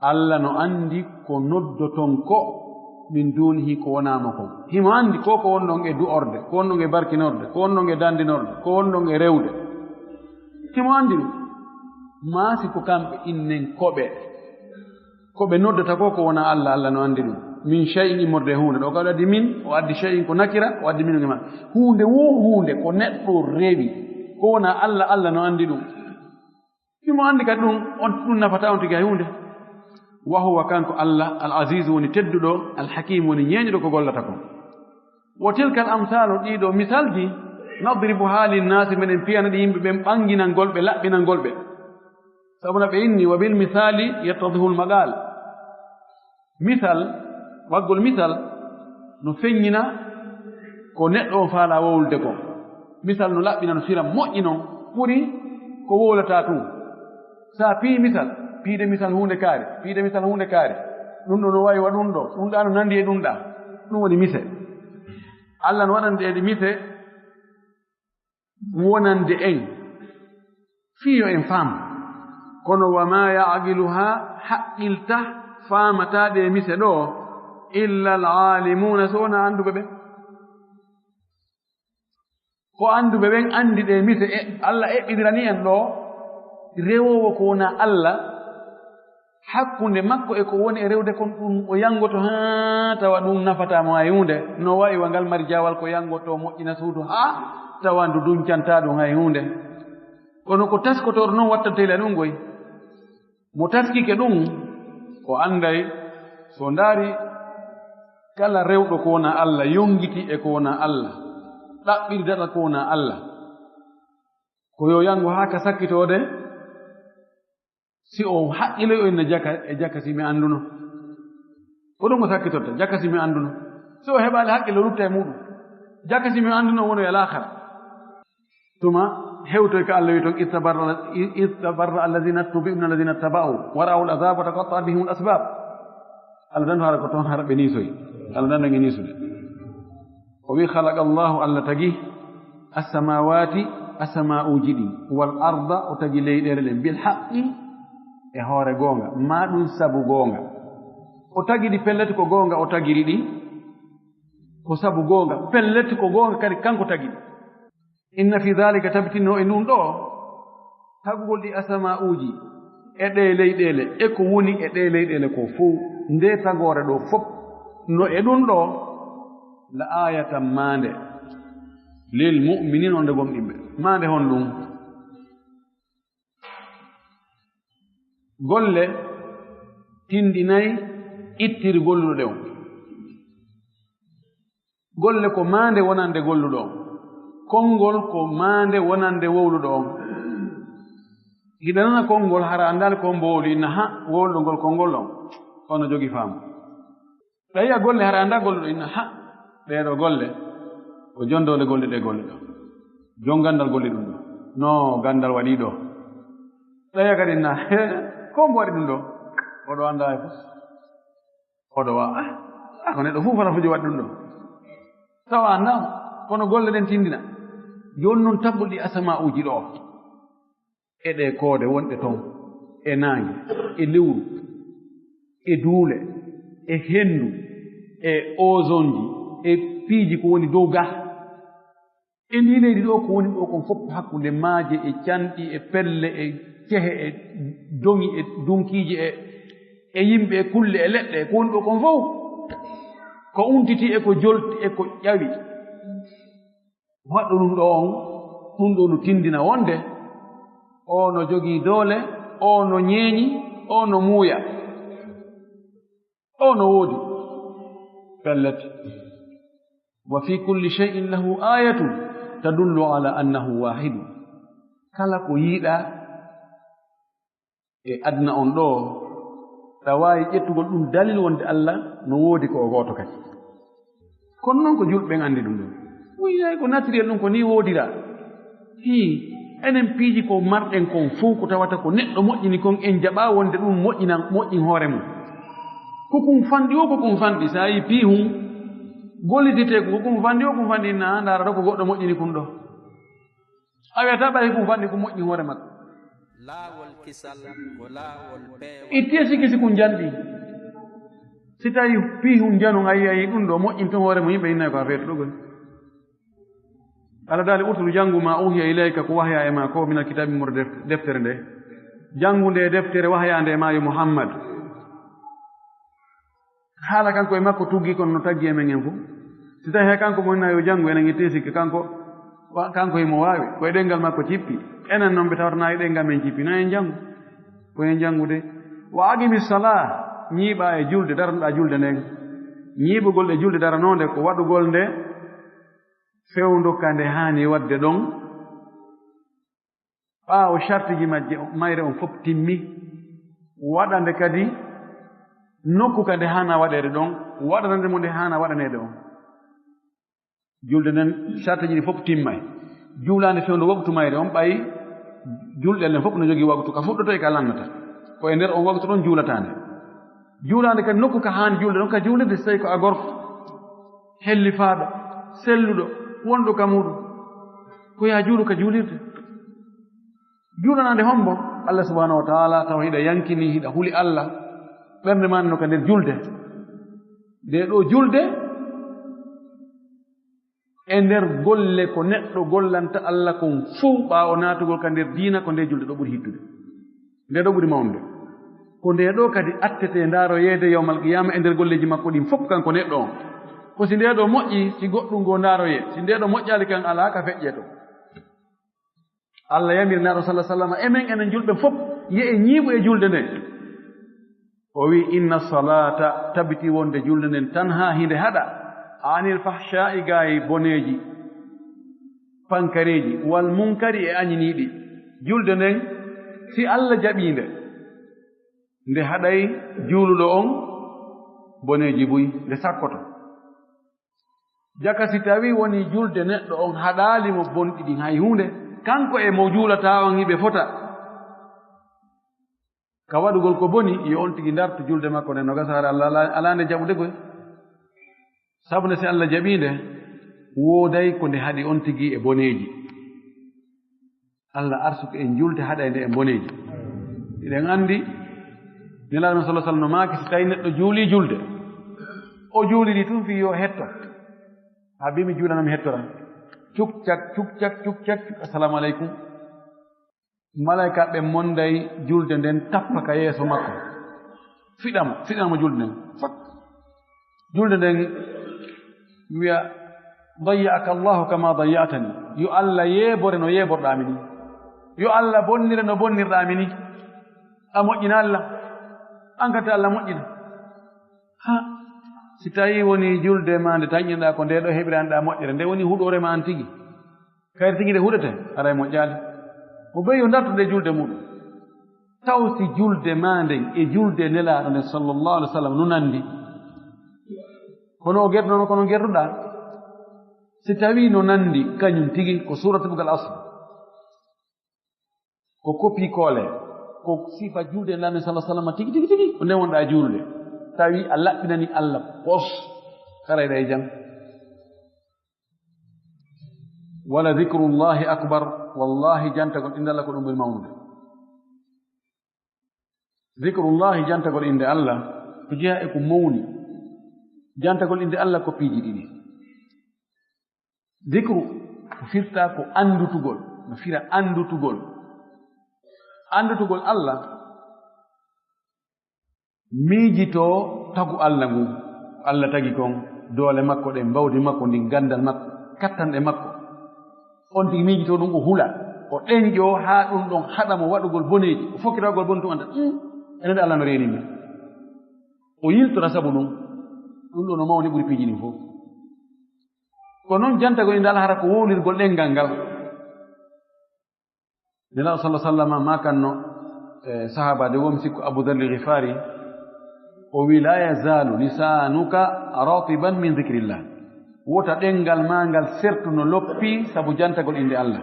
Allah no anndi ko noddoton ko min dunihi, ko wonaa mo kon. Himo anndi ko, ko wonɗon e du'orde, ko wonɗon e barkinorde, ko wonɗon e danndinorde, ko wonɗon e rewde. Himo anndi ɗum. Maa si ko kamɓe innen ko ɓe, ko ɓe noddata ko, ko wonaa Allah, Allah no anndi ɗum. Min shay'in, immorde e huunde. Ɗo ka o addi min, o addi shay'in ko nakira, o addi min ko ma. Huunde wo huunde ko neɗɗo rewi, ko wonaa Allah, Allah no anndi ɗum. Himo anndi kadi ɗum, on, ɗum nafataa on tigi hay huunde. Wa huwa, kanko Allah, al aziz woni tedduɗo, al hakim woni ñeeñuɗo ko gollata kon. Wa tilka al amsalu, ɗiɗo misalji, nadribuha linnaasi, meɗen piyana ɗi yimɓe ɓen ɓanginangol ɓe, laɓɓinangol ɓe. Sabuna ɓe inni, wa bil misali yattadihul maqal. Misal, waggol misal no feññina ko neɗɗo on faalaa wowlude kon. Misal no laɓɓina, no fira moƴƴi non, ɓuri ko wowlataa tun. Sa piyi misal, piyde misal huunde kaari, piyde misal huunde kaari. Ɗum ɗo no wayi wa ɗum ɗo, ɗum ɗa no nandi e ɗum ɗa. Ɗum woni mise. Allah no waɗande en mise wonande en, fii yo en faam. Kono, "wa ma ya'qiluha", haqqilta, faamata ɗe mise ɗo, "illa al-aalimuuna", so wonaa annduɓe ɓen. Ko annduɓe ɓen anndi ɗe mise, e Allah eɓɓindirani en ɗo, rewoowo ko wonaa Allah, hakkunde makko e ko woni e rewde kon, ɗum o yanngoto haa tawa ɗum nafataa mo hay huunde. No wayi wa ngal mari jaawal ko yanngoto moƴƴina suudu haa tawa ndu duñcantaa ɗum hay huunde. Kono ko taskotoor noon wattantee ila ɗum ngoy. Mo taskike ɗum, o annday, so ndaari kala rewɗo ko wona Allah, yonngiti e ko wona Allah, ɗaɓɓiri daɗal ko wona Allah, ko yo yanngu haa ka sakkitoode, si o haqqilay o inna jaka, e jaka si mi annduno. Ko ɗum o sakkitorta, jaka si mi annduno. Si o heɓaali haqqille, o rutta e muɗum. Jaka si mi annduno, woni e laakhara. Tuma hewtoy ka Allah wi ton, "Istabarra, istabarra alladhina tubi'u min alladhina taba'u wa ra'awul azab wa taqatta'at bihimul asbab." Allah dan hara ko ton hara ɓe nisoy. Allah dan ngi nisude. O wi, "Khalaqa Allahu," Allah tagi, "as-samawati," asama'uji ɗin, "wal arda," o tagi leyɗeele ɗen, "bil haqqi," e hoore goonga, ma ɗum sabu goonga. O tagi ɗi pellet ko goonga, o tagiri ɗi ko sabu goonga, pellet ko goonga kadi kanko tagi ɗi. "Inna fi dhalika," tabitino e ɗum ɗo, tagugol ɗi asama'uji e ɗe leyɗeele, e ko woni e ɗe leyɗeele ko fow, nde tagoore ɗo fof, no e ɗum ɗo, "la ayatan," maande, "lil mu'minin," on nde gomɗinɓe. Maande hon ɗum? Golle tindinay ittiri golluɗo ɗe on. Golle ko maande wonande golluɗo on. Konngol ko maande wonande wowluɗo on. Hiɗa nana konngol, hara anndaali ko mbo wowli, inna ha, wowluɗo ngol konngol on, ono jogi faamu. Ɗayiya golle, hara anndaa golluɗo, inna ha, ɗee ɗoo golle, ko jondoole golle ɗe golluɗo. Jon ganndal golli ɗum ɗo. No ganndal waɗi ɗo. Ɗayiya kadi inna, he, ko mbo waɗi ɗum ɗo? Oɗo anndaa e fof. Oɗo wa, ah, ah, ko neɗɗo fof fala fujo waɗi ɗum ɗo. Tawa anndaa, kono golle ɗen tindina. Jooni noon tabbol ɗi asama'uji ɗo. E ɗe koode wonɗe ton, e naange, e lewru, e duule, e henndu, e ozonji, e piiji ko woni dow gaa. E ndii leydi ɗo ko woni ɗo kon fof, hakkunde maaje, e canɗi, e pelle, e cehe, e doŋi, e dunkiiji, e, e yimɓe, e kulle, e leɗɗe, ko woni ɗo kon fof. Ko untiti, e ko jolti, e ko ƴawi. Waɗɗo ɗum ɗo on, ɗum ɗo no tindina wonde o no jogii doole, o no ñeeñi, o no muuya, o no woodi. Pellet. "Wa fi kulli shay'in lahu ayatun tadullu ala annahu wahidun." Kala ko yiiɗaa e aduna on ɗo, ɗa waawi ƴettugol ɗum dalil wonde Allah no woodi, ko o gooto kadi. Kono noon ko julɓe ɓen anndi ɗum ɗon. Wiyaay ko naturel ɗum, ko ni woodira. Hii, enen piiji ko marɗen kon fof ko tawata ko neɗɗo moƴƴini kon, en jaɓa wonde ɗum moƴƴinan, moƴƴin hoore mum. Ko kun fanɗi o, ko kun fanɗi. So a yii piihun gollitete ko, ko kun fanɗi o, kun fanɗi, na ndaara ɗo ko goɗɗo moƴƴini kun ɗo. A wiyata ɓay ko fanɗi ko moƴƴi hoore makko. Laawol kisal ko laawol peewal. Itti e sikki si kun janɗi. Si tawi piihun janun a yii, a yii ɗum ɗo moƴƴinto hoore mo yimɓe, innay ko a feetuɗo goni. Allah daali, "Utlu, janngu, ma uhiya ilayka, ko wahya e ma ko, minal kitaabi, mor def-, deftere nde. Janngu nde deftere wahyaande e ma, yo Muhammad." Haala kanko e makko tuggi, kono no taggi e men en fof. Si tawi hay kanko mo inna yo janngu, enen itti e sikki kanko, wa-, kanko himo waawi, ko e ɗenngal makko cippi. Enen noon ɓe tawata na e ɗenngal men cippi, na en janngu. Ko en janngude. "Wa aqimi salaa," ñiiɓa e julde, darnoɗa julde nden. Ñiiɓugol e julde daranoonde ko waɗugol nde fewndo ka nde haani waɗde ɗon. Ɓaawo sartiji majje, mayre on fof timmi, waɗande kadi nokku ka nde haana waɗeede ɗon, waɗanande mo nde haana waɗaneede on. Julde nden, sartiji ɗi fof timmay. Juulaande fewndo waktu mayre on, ɓay julɗe ɗen fof no jogii waktu ka fuɗɗoto e ka lannata. Ko e nder on waktu ɗon juulataande. Juulaande kadi nokku ka haani julde ɗon ka juulirde, so tawi ko a gorko, hellifaaɗo, selluɗo, wonɗo ka muɗum, ko yaa juulu ka juulirde. Juulanaande hombo? Allah subhanahu wa ta'ala, tawa hiɗa yankini, hiɗa huli Allah, ɓernde ma no ka nder julde. Nde ɗo julde, e nder golle ko neɗɗo gollanta Allah kon fow ɓaawo naatugol ka nder diina, ko nde julde ɗo ɓuri hittude. Nde ɗo ɓuri mawnude. Ko nde ɗo kadi attete ndaaroyeede yawmal qiyaama e nder golleeji makko ɗin fof, kanko neɗɗo on. Ko si nde ɗo moƴƴi, si goɗɗum ngoo ndaaroyee. Si nde ɗo moƴƴaali kan, alaa ka feƴƴeto. Allah yamiri Naaɗo sallallahu alaihi wasallam, e men enen julɓe fof, yo en ñiiɓu e julde nde. O wi, "Inna salata tabiti wonde julde nden tan haa hinde haɗa anil fahsha'i gaay boneeji, pankareeji, wal munkari e añiniiɗi." Julde nden, si Allah jaɓii nde, nde haɗay juuluɗo on boneeji buy, nde sakkoto. Jaka si tawi woni julde neɗɗo on haɗaali mo bonɗi ɗin hay huunde, kanko e mo juulata on hiɓe fota. Ka waɗugol ko boni, yo on tigi ndartu julde makko nde no gasa hara Allah ala, ala nde jaɓude koy. Sabu nde si Allah jaɓii nde, wooday ko nde haɗi on tigi e boneeji. Allah arsuku en julde haɗayde e boneeji. Eɗen anndi, Nelaaɗo men sallallahu alaihi wasallam no maaki, si tawi neɗɗo juuli julde, o juuliri tun fii yo hetto. Haa bi mi juulana mi hettora. Cuk cak, cuk cak, cuk cak, cuk, "Assalamu alaikum." Malaykaaɓe monday julde nden tappa ka yeeso makko. Fiɗamo, fiɗamo julde nden. Fak. Julde nden wiya, "Dayya'aka Allahu kama dayya'tani." Yo Allah yeebore no yeeborɗaa mi ni. Yo Allah bonnire no bonnirɗaa mi ni. A moƴƴina Allah. An kadi Allah moƴƴina. Ha, si tawi woni julde ma nde tañƴinɗaa ko nde ɗo heɓiranɗaa moƴƴere, nde woni huɗoore ma an tigi. Kayri tigi nde huɗete, aray moƴƴaali. Mo ɓeyo dartude julde muɗum. Taw si julde ma nden e julde Nelaaɗo nden sallallahu alaihi wasallam no nandi. Kono o gerduno kono gerduɗaa. Si tawi no nandi, kañum tigi ko suuratul bugal asr. Ko copier coller. Ko sifa julde Nelaaɗo sallallahu alaihi wasallam tigi, tigi, tigi. Ko nde wonɗaa juulude. Tawi a laɓɓinani Allah pos. Haray ɗay jam. Wala dhikrullahi akbar. Wallahi jantagol innde Allah ko ɗum ɓuri mawnude. Dhikrullahi jantagol innde Allah ko jeyaa e ko mawni. Jantagol innde Allah ko piiji ɗiɗi. Dhikru ko firta ko anndutugol, no fira anndutugol. Anndutugol Allah, miijitoo tagu Allah ngun. Allah tagi kon, doole makko ɗen, mbawdi makko ndin, ganndal makko, kattanɗe makko. On tigi miijitoo ɗum, o hula, o ɗenƴoo haa ɗum ɗon haɗa mo waɗugol boneeji, o fokkirawgol bon tun annda, "Hmm, enen de Allah no reeni min." O yiltora sabu ɗum, ɗum ɗo no mawni ɓuri piiji ɗin fof. Ko non jantagol innde Allah hara ko wowlirgol ɗenngal ngal. Nelaaɗo sallallahu alaihi wasallam makanno, e, sahaabaajo woo, mi sikku Abu Dharr al-Ghifari, o wi, "La yazalu lisanuka ratiban min dhikrillah." Wota ɗenngal maa ngal sertu no loppi sabu jantagol innde Allah.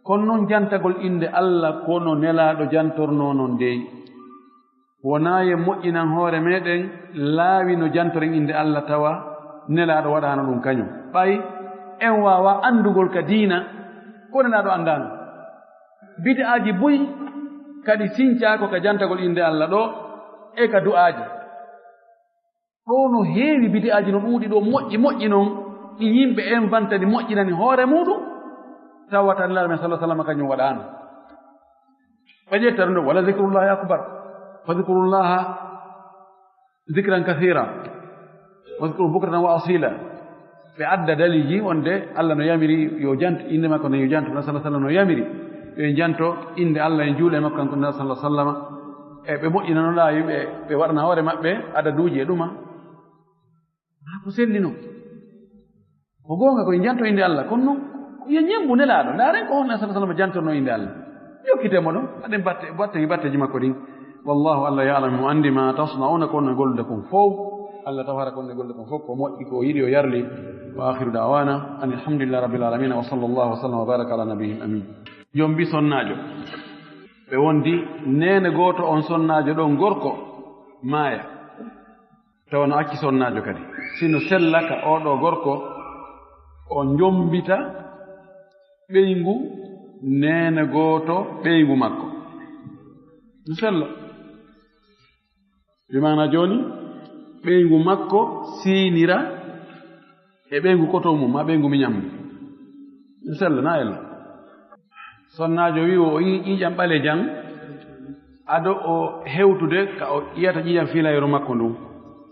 Kono non jantagol innde Allah ko no Nelaaɗo jantornoo non dey. Wonaa yo moƴƴinan hoore meɗen laawi no jantoren innde Allah tawa Nelaaɗo waɗaano ɗum kañum. Ɓay en waawaa anndugol ka diina ko Nelaaɗo anndaano. Bid'aaji buy kadi sincaa ko ka jantagol innde Allah ɗoo e ka du'aaji. Ɗoo no heewi bid'aaji no ɗuuɗi ɗoo moƴƴi moƴƴi non ɗi yimɓe inventani moƴƴinani hoore muɗum tawata Nelaaɗo men sallallahu alaihi wasallam kañum waɗaano. Ɓe ƴetta ɗum ɗo, "Wala dhikrullahi akbar, fadhkurullaha dhikran kathira, wadhkuru bukratan wa asila." Ɓe adda dalilji wonde Allah no yamiri yo jant, innde makko no yo jant, no sallallahu alaihi wasallam no yamiri yo en janto innde Allah, en juule makko kanko Nelaaɗo sallallahu alaihi wasallam. E ɓe moƴƴinanoɗaa yimɓe, ɓe waɗana hoore maɓɓe adaduuji e ɗuma. Haa ko selli non. Ko goonga ko en janto innde Allah, kono non ko yo ñembu Nelaaɗo. Ndaaren ko honno sallallahu alaihi wasallam jantorno innde Allah. Yokkite mo ɗon, aɗen batte, batte, batteji makko ɗin. Wallahu Allah ya'lamu, mo anndi ma tasna'una, ko on gollude kon fow. Allah taw hara ko on gollude kon fow ko moƴƴi, ko o yiɗi, o yarli. Wa akhiru da'wana anil hamdulillahi rabbil alamin, wa sallallahu wa sallam wa baraka ala nabiyyil amin. Jombi sonnaajo. Ɓe wondi neene gooto, on sonnaajo ɗon gorko maaya. Tawa no acci sonnaajo kadi. Si no sella ka oo ɗoo gorko, o njombita ɓeyngu neene gooto, ɓeyngu makko. No sella. Bi maana jooni, ɓeyngu makko siinira e ɓeyngu koto mum, maa ɓeyngu miñan mum. No sella, na ella. Sonnaajo wi o yi ƴiiƴam ɓalejan, ado o hewtude ka o ƴiyata ƴiiƴam fiilayeeru makko ndun.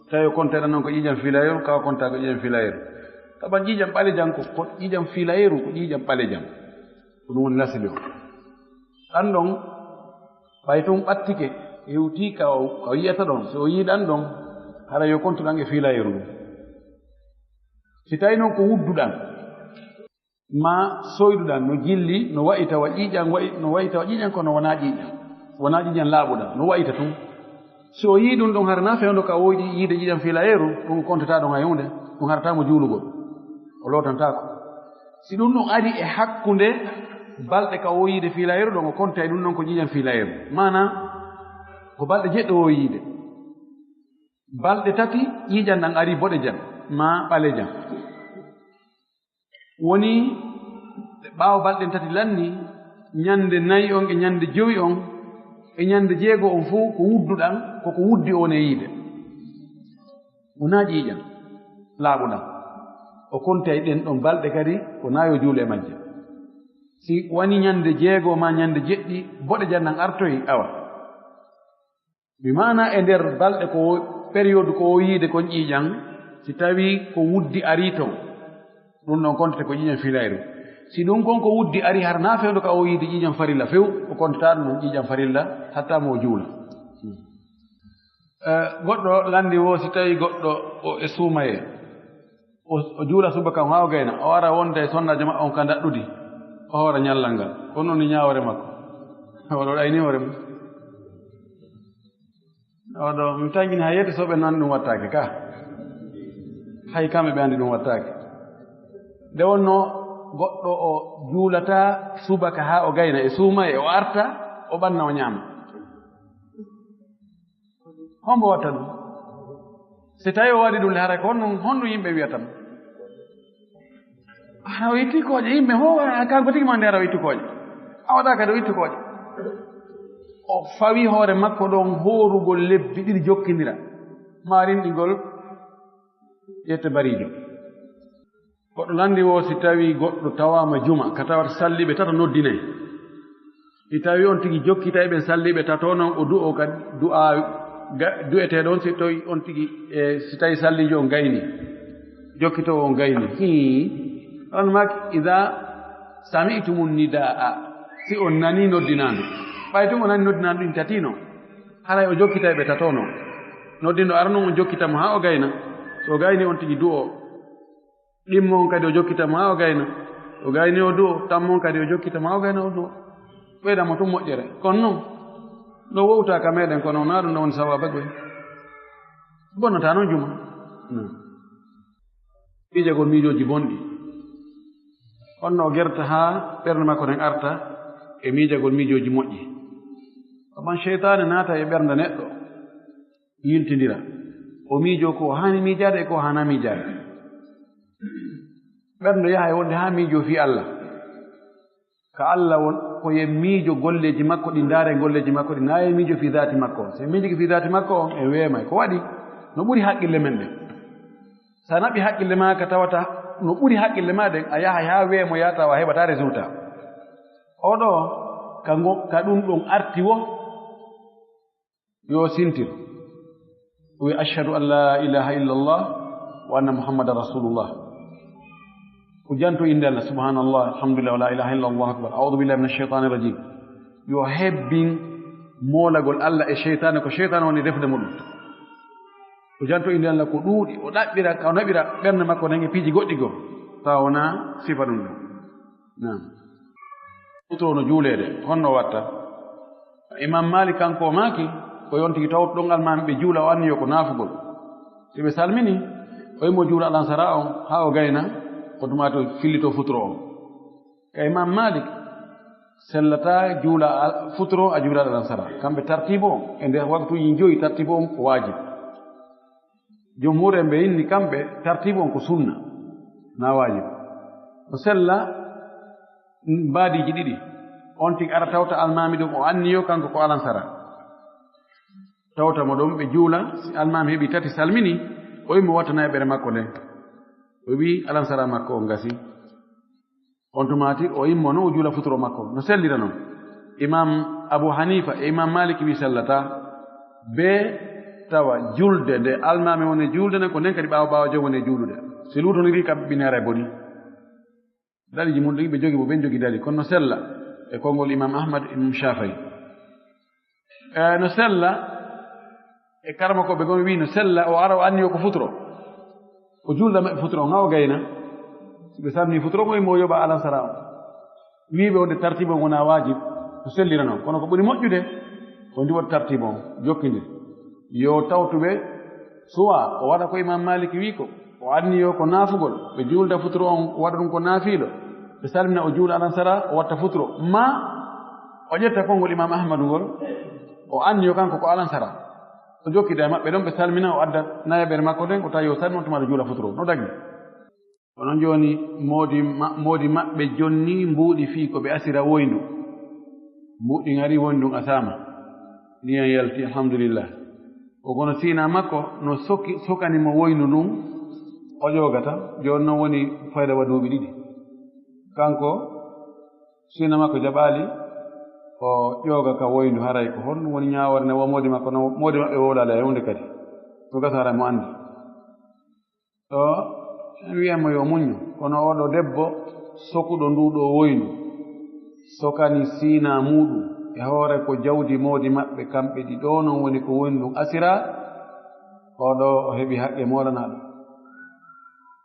Tawi o konteɗa non ko ƴiiƴam fiilayeeru, ka o konta ko ƴiiƴam fiilayeeru. Taban ƴiiƴam ɓalejan ko, ko ƴiiƴam fiilayeeru, ko ƴiiƴam ɓalejan. Ko ɗum woni lasli o. Ɗan ɗon, ɓay tun ɓattike, Hewtii ka o, ka o yiyata ɗon, si o yiiɗan ɗon, hara yo kontu ɗan e fiilayeeru ndun. Si tawi non ko wudduɗan, ma soyduɗan, no jilli, no wa'i tawa ƴiiƴan, wa'i, no wa'i tawa ƴiiƴan, kono wonaa ƴiiƴan, wonaa ƴiiƴan laaɓuɗan, no wa'i ta tun. Si o yii ɗun ɗon, hara na fewndo ka o yiɗi yiide ƴiiƴan fiilayeeru, ɗun o kontata ɗon hay huunde, ɗun harataa mo juulugol, o lootantaako. Si ɗun ɗon ari e hakkunde balɗe ka o yiide fiilayeeru ɗon, o konta e ɗun ɗon ko ƴiiƴan fiilayeeru. Maanaa, ko balɗe jeɗɗi o yiide. Balɗe tati, ƴiiƴan ɗan ari boɗejan, maa ɓalejan. Woni ɓaawo balɗen tati lanni, ɲande nayi on e ɲande jowi on e ɲande jeego on fow ko wudduɗan, ko ko wuddi on e yiide. Wonaa ƴiiƴan laaɓuɗan. O kontay ɗen ɗon balɗe kadi, wonaa yo juulu e majje. Si woni ɲande jeego maa ɲande jeɗɗi, boɗejan ɗan artoyi, awa. Bi maana e nder balɗe ko o, période ko o yiide kon ƴiiƴan, si tawii ko wuddi arii ton, ɗun ɗon kontete ko ƴiiƴan fiilayru. Si ɗun kon ko wuddi arii, hara na fewndo ka o yiide ƴiiƴan farilla few, o kontataa ɗun ɗon ƴiiƴan farilla, hatta mo o juula. Eh, goɗɗo lanndi wo, si tawii goɗɗo o e suumayee, o, o juula subaka on haa o gayna, o ara wonda e sonnaajo maɓɓe on ka ndaɗɗudi, o hoora ɲallal ngal. Ko non woni ɲaawoore makko. Oɗo ɗayni hoore mum. Oɗo, mi taŋini hay yetto so ɓe nani ɗum wattaake ka. Hay kamɓe ɓe anndi ɗum wattaake. Nde wonnoo goɗɗo o juulataa subaka haa o gayna e suumayee, o arta, o ɓanna, o ɲaama. Hombo watta ɗum? Si tawi o waɗi ɗum, le haray ko honɗum, honɗum yimɓe wiyata mo? Hara o itti kooƴe, yimɓe fof, a, kanko tigi ma nde hara o itti kooƴe. A waɗa kadi o itti kooƴe. O fawi hoore makko ɗon hoorugol lebbi ɗiɗi jokkindira, maa rinɗigol yette bariijo. Goɗɗo lanndi wo, si tawii goɗɗo tawaama juma, ka tawata salliiɓe tato noddinay. Si tawii on tigi jokkitay ɓen salliiɓe tato non, o du'oo ka du'aa ga-, du'etee ɗon, si tawii on tigi, e, si tawii salliijo on gayni, jokkitoowo on gayni. Hii, on maaki, "Idaa sami'tumun nidaa", si on nanii noddinaandu. Ɓay tun o nanii noddinaandu ɗin tati non, haray o jokkitay ɓe tato non. Noddinɗo ara non, o jokkita mo haa o gayna. So o gayni, on tigi du'oo. Ɗimmo on kadi o jokkita mo haa o gayna. O gayni o du'o, tammo on kadi o jokkita mo haa o gayna o du'o. Ɓeyda mo tun moƴƴere. Kono non, ɗo wowta ka meɗen, kono wonaa ɗum ɗo woni sawaaba goy. Bonnata non juma. Non. Miijagol miijooji bonɗi. Honno o gerta haa ɓernde makko nden arta e miijagol miijooji moƴƴi. Amman seytaane naata e ɓernde neɗɗo. Yiltindira. O miijoo ko haani miijaade e ko haanaa miijaade. Ɓernde yaha e wonde haa miijoo fii Allah. Ka Allah won, ko yen miijo golleeji makko ɗi, ndaare golleeji makko ɗi, naa yen miijo fii daati makko on. Si en miijike fii daati makko on, en weemay. Ko waɗi? No ɓuri haqqille men ɗen. Sa naɓi haqqille maa ka tawata no ɓuri haqqille maa ɗen, a yahay haa weemoyaa tawa a heɓataa résultat. Oo ɗoo, ka ngo, ka ɗum ɗon arti wo, yo sintir. O wi'a, "Ashhadu an laa ilaaha illallah wa anna Muhammadan Rasulullah." O janto innde Allah, "Subhanallah, alhamdulillah, wa laa ilaaha illallah, Allahu akbar. A'udhu billahi minash shaytanir rajim." Yo hebbin moolagol Allah e seytaane, ko seytaane woni refde mo ɗum. O janto innde Allah ko ɗuuɗi, o ɗaɓɓira, ka o naɓira ɓernde makko nden e piiji goɗɗi goo, tawa wonaa sifa ɗum ɗon. Naam. Futuro no juuleede, honno watta? Imam Malik kanko o maaki, ko yon tigi tawto ɗon almaami ɓe juula, o anniyo ko naafugol. Si ɓe salmini, o immo juula alansara on, haa o gayna, o tumaati o fillito futuro on. Ka Imam Malik, sellataa juula al-, futuro a juula alansara. Kamɓe tartiibu on, e nder waktuuji joyi tartiibu on ko waajib. Jumhuur en ɓe inni kamɓe tartiibu on ko sunna, na waajib. O sella mbaadiiji ɗiɗi. On tigi ara tawta almaami ɗum, o anniyo kanko ko alansara. Tawta mo ɗum, ɓe juula, si almaami heɓi tati salmini, o immo wattana e ɓere makko nden. O wi'i alansara makko on gasi. On tumaati o immo no o juula futuro makko, no sellira non. Imam Abu Hanifa e Imam Malik wi sellataa, be tawa julde nde almaami woni juulde nden, ko nden kadi ɓaawo ɓaawo jom woni juulude. Si luutondirii kam ɓinere boni. Daliiji mun ɗi ɓe jogi mo, ɓen jogi dali, kono no sella e konngol Imam Ahmad, Imam Shafi'i. E, no sella, e karama ko ɓe gon wi no sella, o ara o anniyo ko futuro. O julda maɓɓe futuro, nga o gayna. Si ɓe salmini futuro, mo mo yoɓa alansara on. Wiiɓe wonde tartibo on wona waajib, ko sellira non. Kono ko ɓuri moƴƴude, ko ndi waɗi tartibo on, jokkindir. Yo tawtuɓe suwa, o waɗa ko Imam Maliki wi ko, o anniyo ko naafugol, ɓe juulda futuro on, o waɗa ɗum ko naafiilo. Ɓe salmina o juula alansara, o watta futuro. Ma, o ƴetta konngol Imam Ahmadu ngol, o anniyo kanko ko alansara. O jokkida e maɓɓe ɗon, ɓe salmina, o adda nayaɓere makko nden, o tawi o salmi on tuma ɗo juula futuro. No dagi. Kono jooni moodi ma-, moodi maɓɓe jonni mbuuɗi fii ko ɓe asira woyndu. Mbuuɗi ngari woyndu ndun asaama. Ndiyan yalti, alhamdulillah. O kono siina makko no soki, sokani mo woyndu ndun, o ƴoogata. Jooni non woni fayda wa duuɓi ɗiɗi. Kanko, siina makko jaɓaali, o ƴooga ka woyndu haray ko honɗum woni ñaawoore nde wo moodi makko, no moodi maɓɓe wowlaali e huunde kadi. Ko gasa haray mo anndi. Ɗo, en wi'an mo yo muññu, kono oɗo debbo sokuɗo ndu ɗo woyndu, sokani siina muuɗum e hoore ko jawdi moodi maɓɓe kamɓe ɗiɗo, non woni ko woyndu ndun asira, oɗo o heɓi haqqe moolanaaɗo.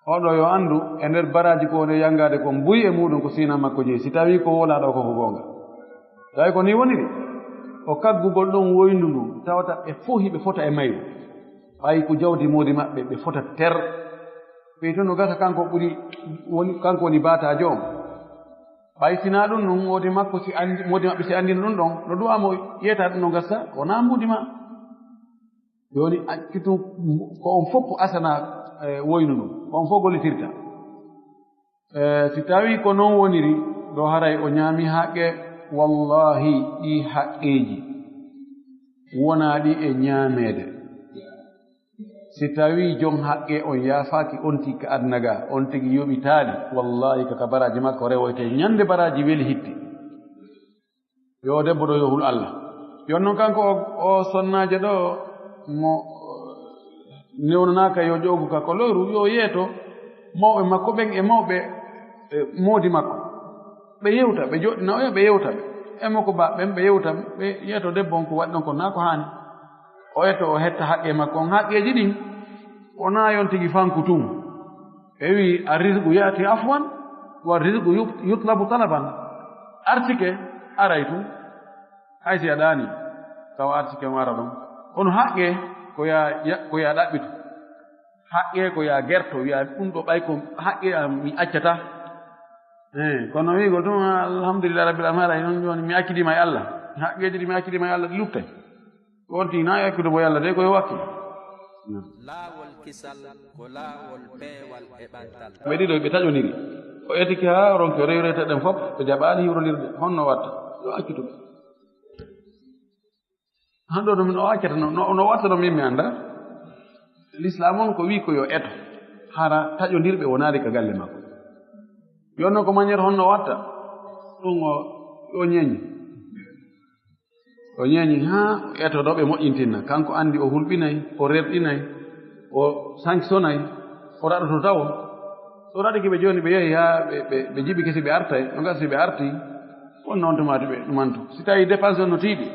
Oɗo yo anndu, e nder baraaji ko woni yanngaade kon buy e muuɗum ko siina makko jeyi, si tawii ko wowlaaɗo ko ko goonga. Tawi ko ni woniri, o kaggugol ɗon woyndu ndun, tawata ɓe fof hiɓe fota e mayru. Ɓay ko jawdi moodi maɓɓe, ɓe fota ter. Ɓey to no gasa kanko ɓuri, woni, kanko woni baataajo on. Ɓay sinaa ɗum, ɗum moodi makko si anndi, moodi maɓɓe si anndino ɗum ɗon, no du'a mo yeeta ɗum no gasa, wonaa mbuudi ma. Jooni accu tun, ko on fof ko asana, eh, woynu ɗum. Ko on fof gollitirta. Eh, si tawii ko non woniri, ɗo haray o ñaami haqqe, wallahi ɗi haqqeeji wonaa ɗi e ñaameede. Si tawii jon haqqe on yaafaaki on tigi ka aduna ga, on tigi yoɓitaali, wallahi ka kabaraaji makko rewoyte ñande baraaji weli hitti. Yo debbo ɗo yo hul Allah. Yon non kanko o, o sonnaajo ɗo mo newnonaaka yo ƴoogu ka ko lowru, yo yeeto mawɓe makko ɓen e mawɓe, e moodi makko. Ɓe yewta, ɓe joɗɗina oya, ɓe yewta ɓe. E mo ko ba ɓen, ɓe yewta, ɓe yeeto debbo on ko waɗi ɗon ko naa ko haani. O yeeto o hetta haqqe makko on. Haqqeeji ɗin, wonaa yon tigi fanku tun. Ɓe wi, "Arrizqu ya'ti afwan, wa rizqu yut-, yutlabu talaban." Arsike aray tun, hay si a ɗaani, tawa arsike on ara ɗon. Kono haqqe ko ya, ya, ko ya ɗaɓɓitu. Haqqe ko ya gerto, wi'a ɗum ɗo ɓay ko haqqe am mi accata. Eh, kono wi'gol tun, "Alhamdulillah rabbil alamin, haray non jooni mi accidiima e Allah." Haqqeeji ɗi mi accidiima e Allah ɗi luttay. Ko on tigi na e hakkude mo Yalla de ko yo wakki. Laawol kisal ko laawol peewal e ɓantal. Ɓe ɗiɗo ɓe taƴondiri. O etiki haa ronki o rewreta ɗen fof, ɓe jaɓaali hiwrondirde. Honno watta? Yo accu tun. Hanɗo ɗum no accata, no, no, no watta ɗum min mi annda. L'islam on ko wi ko yo eto. Hara taƴondirɓe wonaali ka galle makko. Yo non ko manière honno watta? Ɗum o, o ñeñi. O ñeñi haa o etoɗo ɓe moƴƴintinna. Kanko anndi o hulɓinay, o rerɗinay, o sanctionay, o raɗoto tawo. O raɗike ɓe jooni ɓe yahi haa ɓe, ɓe, ɓe jiɓike si ɓe artay, no gasa si ɓe arti, won noon tumaati ɓe ɗumanto. Si tawi dépense on no tiiɗi,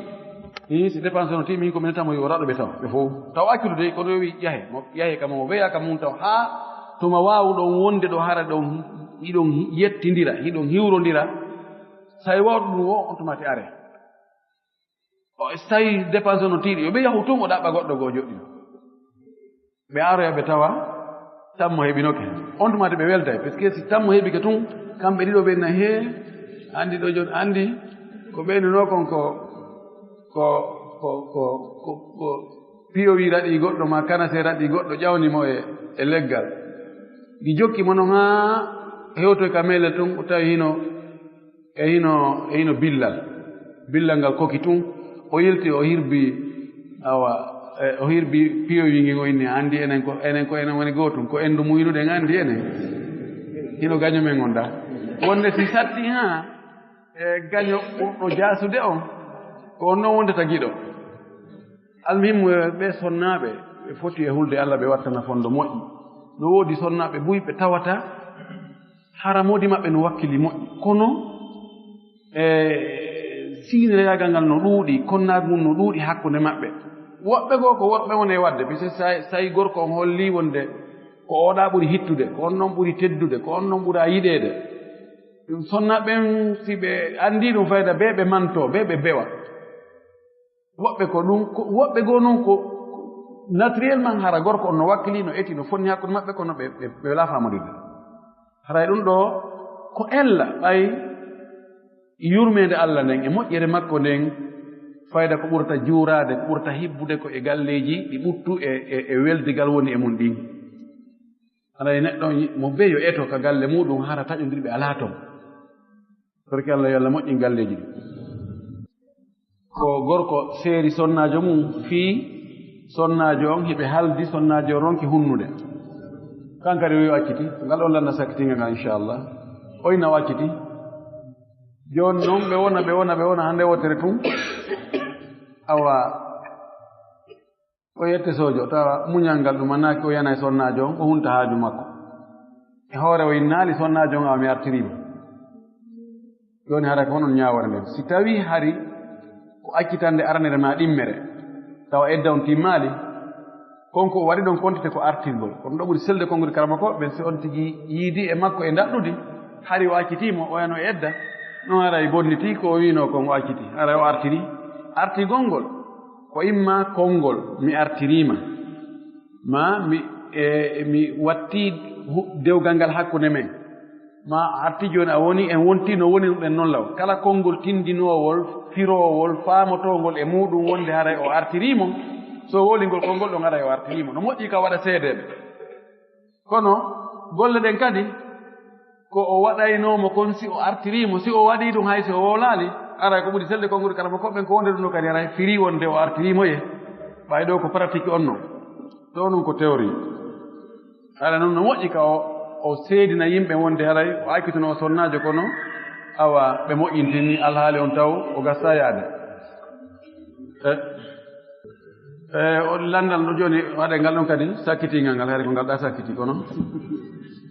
hi, si dépense on no tiiɗi, min ko min tamo yo raɗo ɓe taw, ɓe fof. Taw accude de, kono yo wi yahe, mo yahe ka mo, weya ka mum taw, haa tuma waawuɗon wonde ɗo hara ɗon, hiɗon yettindira, hiɗon hiwrondira. Say wawɗo ɗum o, on tumaati are. O, si tawi dépense no tiiɗi, yo ɓe yahu tun o ɗaɓɓa goɗɗo goo joɗɗina. Ɓe aroya ɓe tawa tammo heɓinoke. On tuma ɓe weltay, parce que si tammo heɓike tun, kamɓe ɗiɗo ɓe na hee, andi ɗo jon, andi ko ɓeynuno kon ko, ko, ko, ko, ko, ko P O V raɗi goɗɗo ma, kanase raɗi goɗɗo ƴawni mo e, e leggal. Ɗi jokki mo non haa hewtoy ka meele tun, o tawi hino e hino, e hino billal. Billal ngal koki tun, o yilti, o hirbi, awa, e, o hirbi piyowi ngi ngo inni, andi enen ko, enen ko enen woni gootun, ko endu muynuɗen andi enen. Hino gaño men on da. Wonde si satti ha, e, gaño ɓurɗo jaasude on, ko on non wondata giɗo. Almuhimmu, e, ɓe sonnaaɓe, ɓe foti e hulde Allah, ɓe wattana fondo moƴƴi. No woodi sonnaaɓe buy ɓe tawata hara moodi maɓɓe no wakkili moƴƴi. Kono, e, Siginiraagal ngal no ɗuuɗi, konnaagu ngun no ɗuuɗi hakkunde maɓɓe. Woɓɓe goo ko worɓe woni e waɗde, ɓe so sa-, so tawi gorko on hollii wonde ko oɗa ɓuri hittude, ko on noon ɓuri teddude, ko on noon ɓura yiɗeede. Ɗum sonnaaɓe ɓen, si ɓe anndii ɗum fayda, ɓe ɓe mantoo, ɓe ɓe bewa. Woɓɓe ko ɗum, ko, woɓɓe goo noon ko naturellement hara gorko on no wakkilii, no eti, no fonni hakkunde maɓɓe, kono ɓe, ɓe, ɓe welaa faamondirde. Haray ɗum ɗoo ko ella, ɓay yurmeende Allah nden e moƴƴere makko nden, fayda ko ɓurata juuraade, ko ɓurata hibbude ko e galleeji ɗi ɓuttu e, e, e weldigal woni e mum ɗin. Haray neɗɗo mo beyo eto ka galle muuɗum, hara taƴondirɓe alaa ton. Torki Allah, yo Allah moƴƴin galleeji ɗin. Ko gorko seeri sonnaajo mum fii sonnaajo on hiɓe haldi, sonnaajo on ronki hunnude. Kan kadi o yo acciti, ngal on lannda sakkitiinga ngal, inchallah. O inna o acciti. Jooni non ɓe wona, ɓe wona, ɓe wona, hannde wootere tun. Awa, o yette sojo, tawa muñal ngal ɗum anaaki, o yana e sonnaajo on, o hunta haaju makko. E hoore o innaali sonnaajo on, awa mi artiriima. Jooni hara ko hono ñaawore nden? Si tawii hari ko accitande aranere maa ɗimmere, tawa edda on timmaali, kon ko o waɗi ɗon kontite ko artirgol. Kono ɗo ɓuri selde konngol karama ko ɓen, si on tigi yiidi e makko e ndaɗɗudi, hari o accitiimo, o yano e edda, non haray bonnitii ko o wiinoo kon o acciti, haray o artiri. Artigol ngol ko imma konngol, mi artiriima, ma mi, e, mi wattii hu-, dewgal ngal hakkunde men. Ma arti jooni a woni, en wontii no woniruɗen non law. Kala konngol tindinoowol, firoowol, faamotoongol e muuɗum wonde haray o artirii mo, so o wowlii ngol konngol ɗon haray o artirii mo. No moƴƴi ka waɗa seedeeɓe. Kono golle ɗen kadi, ko o waɗaynoo mo kon, si o artirii mo, si o waɗii ɗum hay si o wowlaali, haray ko ɓuri selde konngol karama ko ɓen ko wonde ɗum ɗo kadi haray firii wonde o artirii mo ye. Ɓay ɗo ko pratique on non. Ɗo ɗum ko théorie. Haray non no moƴƴi ka o, o seedina yimɓe wonde haray o accituno o sonnaajo, kono awa ɓe moƴƴintini alhaali on taw o gasta yaade. E, e, o lanndal no jooni waɗe ngal ɗon kadi sakkitingal ngal, haray ko ngal ɗa sakkiti, kono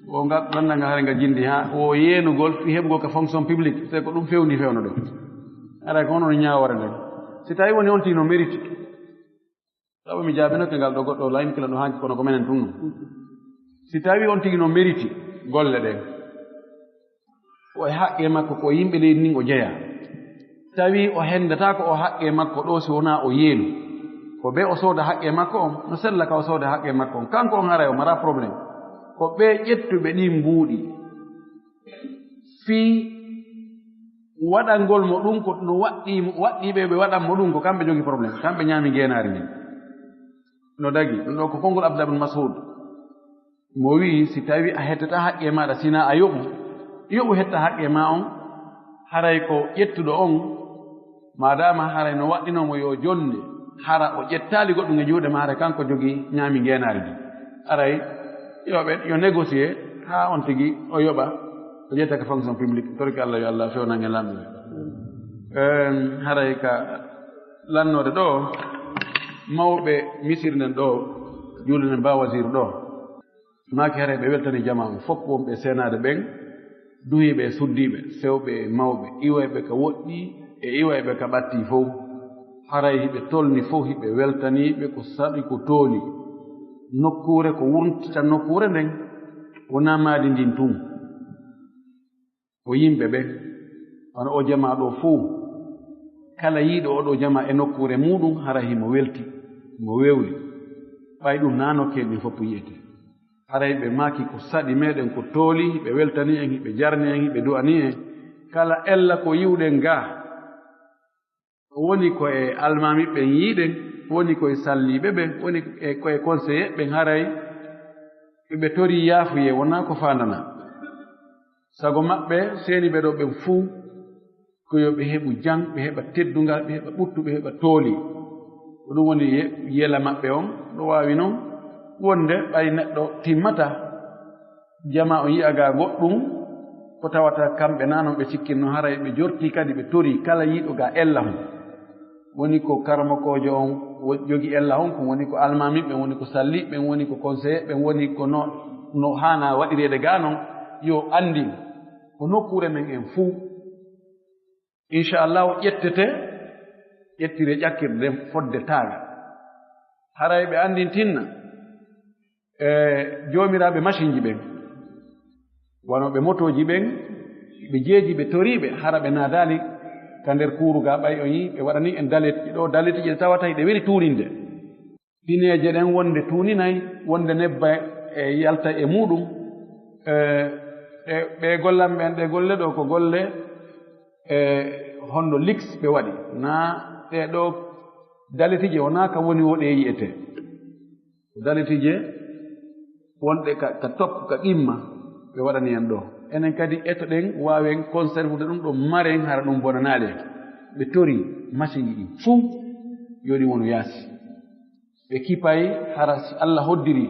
o ngal lanndal ngal haray ngal jindi ha o yeenugol fi heɓugol ka fonction publique, c'est ko ɗum fewndi fewno ɗo. Haray ko hono ñaawore nden. Si tawi woni on tigi no mérite, Sabu mi jaabinoke ngal ɗo goɗɗo laymi kila ɗo hanki, kono ko menen tun non. Si tawi on tigi no mérite golle ɗen, ko e haqqe makko, ko yimɓe leydi ndin o jeyaa. Tawi o hendataako o haqqe makko ɗo si wonaa o yeenu. Ko ɓe o sooda haqqe makko on, no sella ka o sooda haqqe makko on. Kanko on haray o mara problème. Ko ɓe ƴettuɓe ɗin mbuuɗi. Fii waɗangol mo ɗum ko no waɗɗii mo, waɗɗii ɓe ɓe waɗan mo ɗum ko kamɓe jogi problème, kamɓe ñaami ngeenaari ndin. No dagi, ɗum ɗo ko konngol Abdullah bin Mas'ud. Mo wi'i, si tawi a hettata haqqe maaɗa, sina a yoɓu, yoɓu hetta haqqe maa on, haray ko ƴettuɗo on, maadaama haray no waɗɗinoo mo yo jonde, hara o ƴettaali goɗɗum e juuɗe maa, haray kanko jogi ñaami ngeenaari ndin. Haray yo ɓe, yo négocier haa on tigi o yoɓa, o ƴetta ka fonction publique, torki Allah yo Allah fewnan en lamɓe ɓe. Em, haray ka lannoode ɗo, mawɓe misir nden ɗo, juulde nden Ba Wazir ɗo, maaki haray ɓe weltani jamaa on fof wonɓe seenaade ɓen, duhiiɓe e suddiiɓe, sewɓe e mawɓe, iwayɓe ka woɗɗi e iwayɓe ka ɓatti fof. Haray hiɓe tolni fof, hiɓe weltaniiɓe ko saɗi ko tooli. Nokkuure ko wurtita nokkuure nden, wonaa maadi ndin tun. Ko yimɓe ɓen, wano o jamaa ɗo fof. Kala yiiɗo oɗo jamaa e nokkuure muuɗum, haray himo welti, himo wewli. Ɓay ɗum naa nokkee ɗin fof yi'ete. Haray ɓe maaki ko saɗi meɗen ko tooli, hiɓe weltani en, hiɓe jarni en, hiɓe du'ani en. Kala ella ko yi'uɗen gaa, woni ko e almaami ɓen yiiɗen, woni ko e salliiɓe ɓen, woni e, ko e conseiller ɓen, haray ɓe torii yaafuyee, wonaa ko faandanaa. Sago maɓɓe, seeniiɓe ɗo ɓen fuu, ko yo ɓe heɓu jam, ɓe heɓa teddungal, ɓe heɓa ɓuttu, ɓe heɓa tooli. Ko ɗum woni ye-, yela maɓɓe on. Ɗo waawi non wonde ɓay neɗɗo timmata, jamaa on yi'a gaa goɗɗum, ko tawata kamɓe naa non ɓe cikkinno, haray ɓe jortii kadi ɓe torii kala yiiɗo gaa ella hon. Woni ko karamokoojo on wo-, jogi ella hon, ko woni ko almaami ɓen, woni ko salli ɓen, woni ko conseiller ɓen, woni ko no, no haana waɗireede gaa non, yo anndin ko nokkuure men en fuu. Inchallahu ƴettete, ƴettire ƴakkirde nden fodde taaga. Haray ɓe anndintinna e joomiraaɓe masinji ɓen, wano ɓe motooji ɓen, ɓe jeeji, ɓe toriiɓe, hara ɓe naadaali ka nder kuuru ga, ɓay o yi ɓe waɗani en daletiije ɗo, daletiije ɗe tawata hiɗe weli tuuninde. Pineeje ɗen wonde tuuninay, wonde nebba e yalta e muuɗum. E, e, ɓe gollan ɓen, ɗe golle ɗo ko golle, e, hondo liks ɓe waɗi. Naa ɗe ɗo daletiije o naa ka woni o ɗe yi'ete. Daletiije wonɗe ka, ka top, ka qimma, ɓe waɗani en ɗo. Enen kadi eto ɗen, waawen conservude ɗum ɗo, maren hara ɗum bonanaali en. Ɓe tori masinji ɗin fuu, yo ɗi wonu yaasi. Ɓe kipay hara si Allah hoddiri,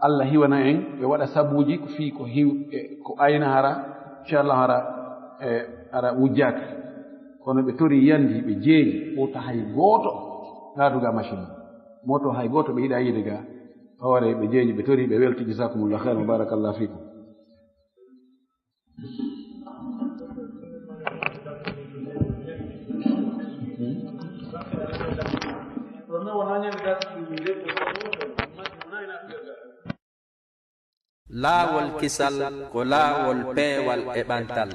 Allah hiwana en, ɓe waɗa sabuuji ko fii ko hiw-, e ko ayna hara, inchallah hara, e hara wujjaaka. Kono ɓe tori yandi, ɓe jeeji, wota hay gooto naatuga machine. Moto hay gooto ɓe yiɗa yiide ga. Hoore ɓe jeeji, ɓe tori, ɓe welti. Jazakumullah khair, wa barakallah fikum. Laawol kisal ko laawol peewal e ɓantal.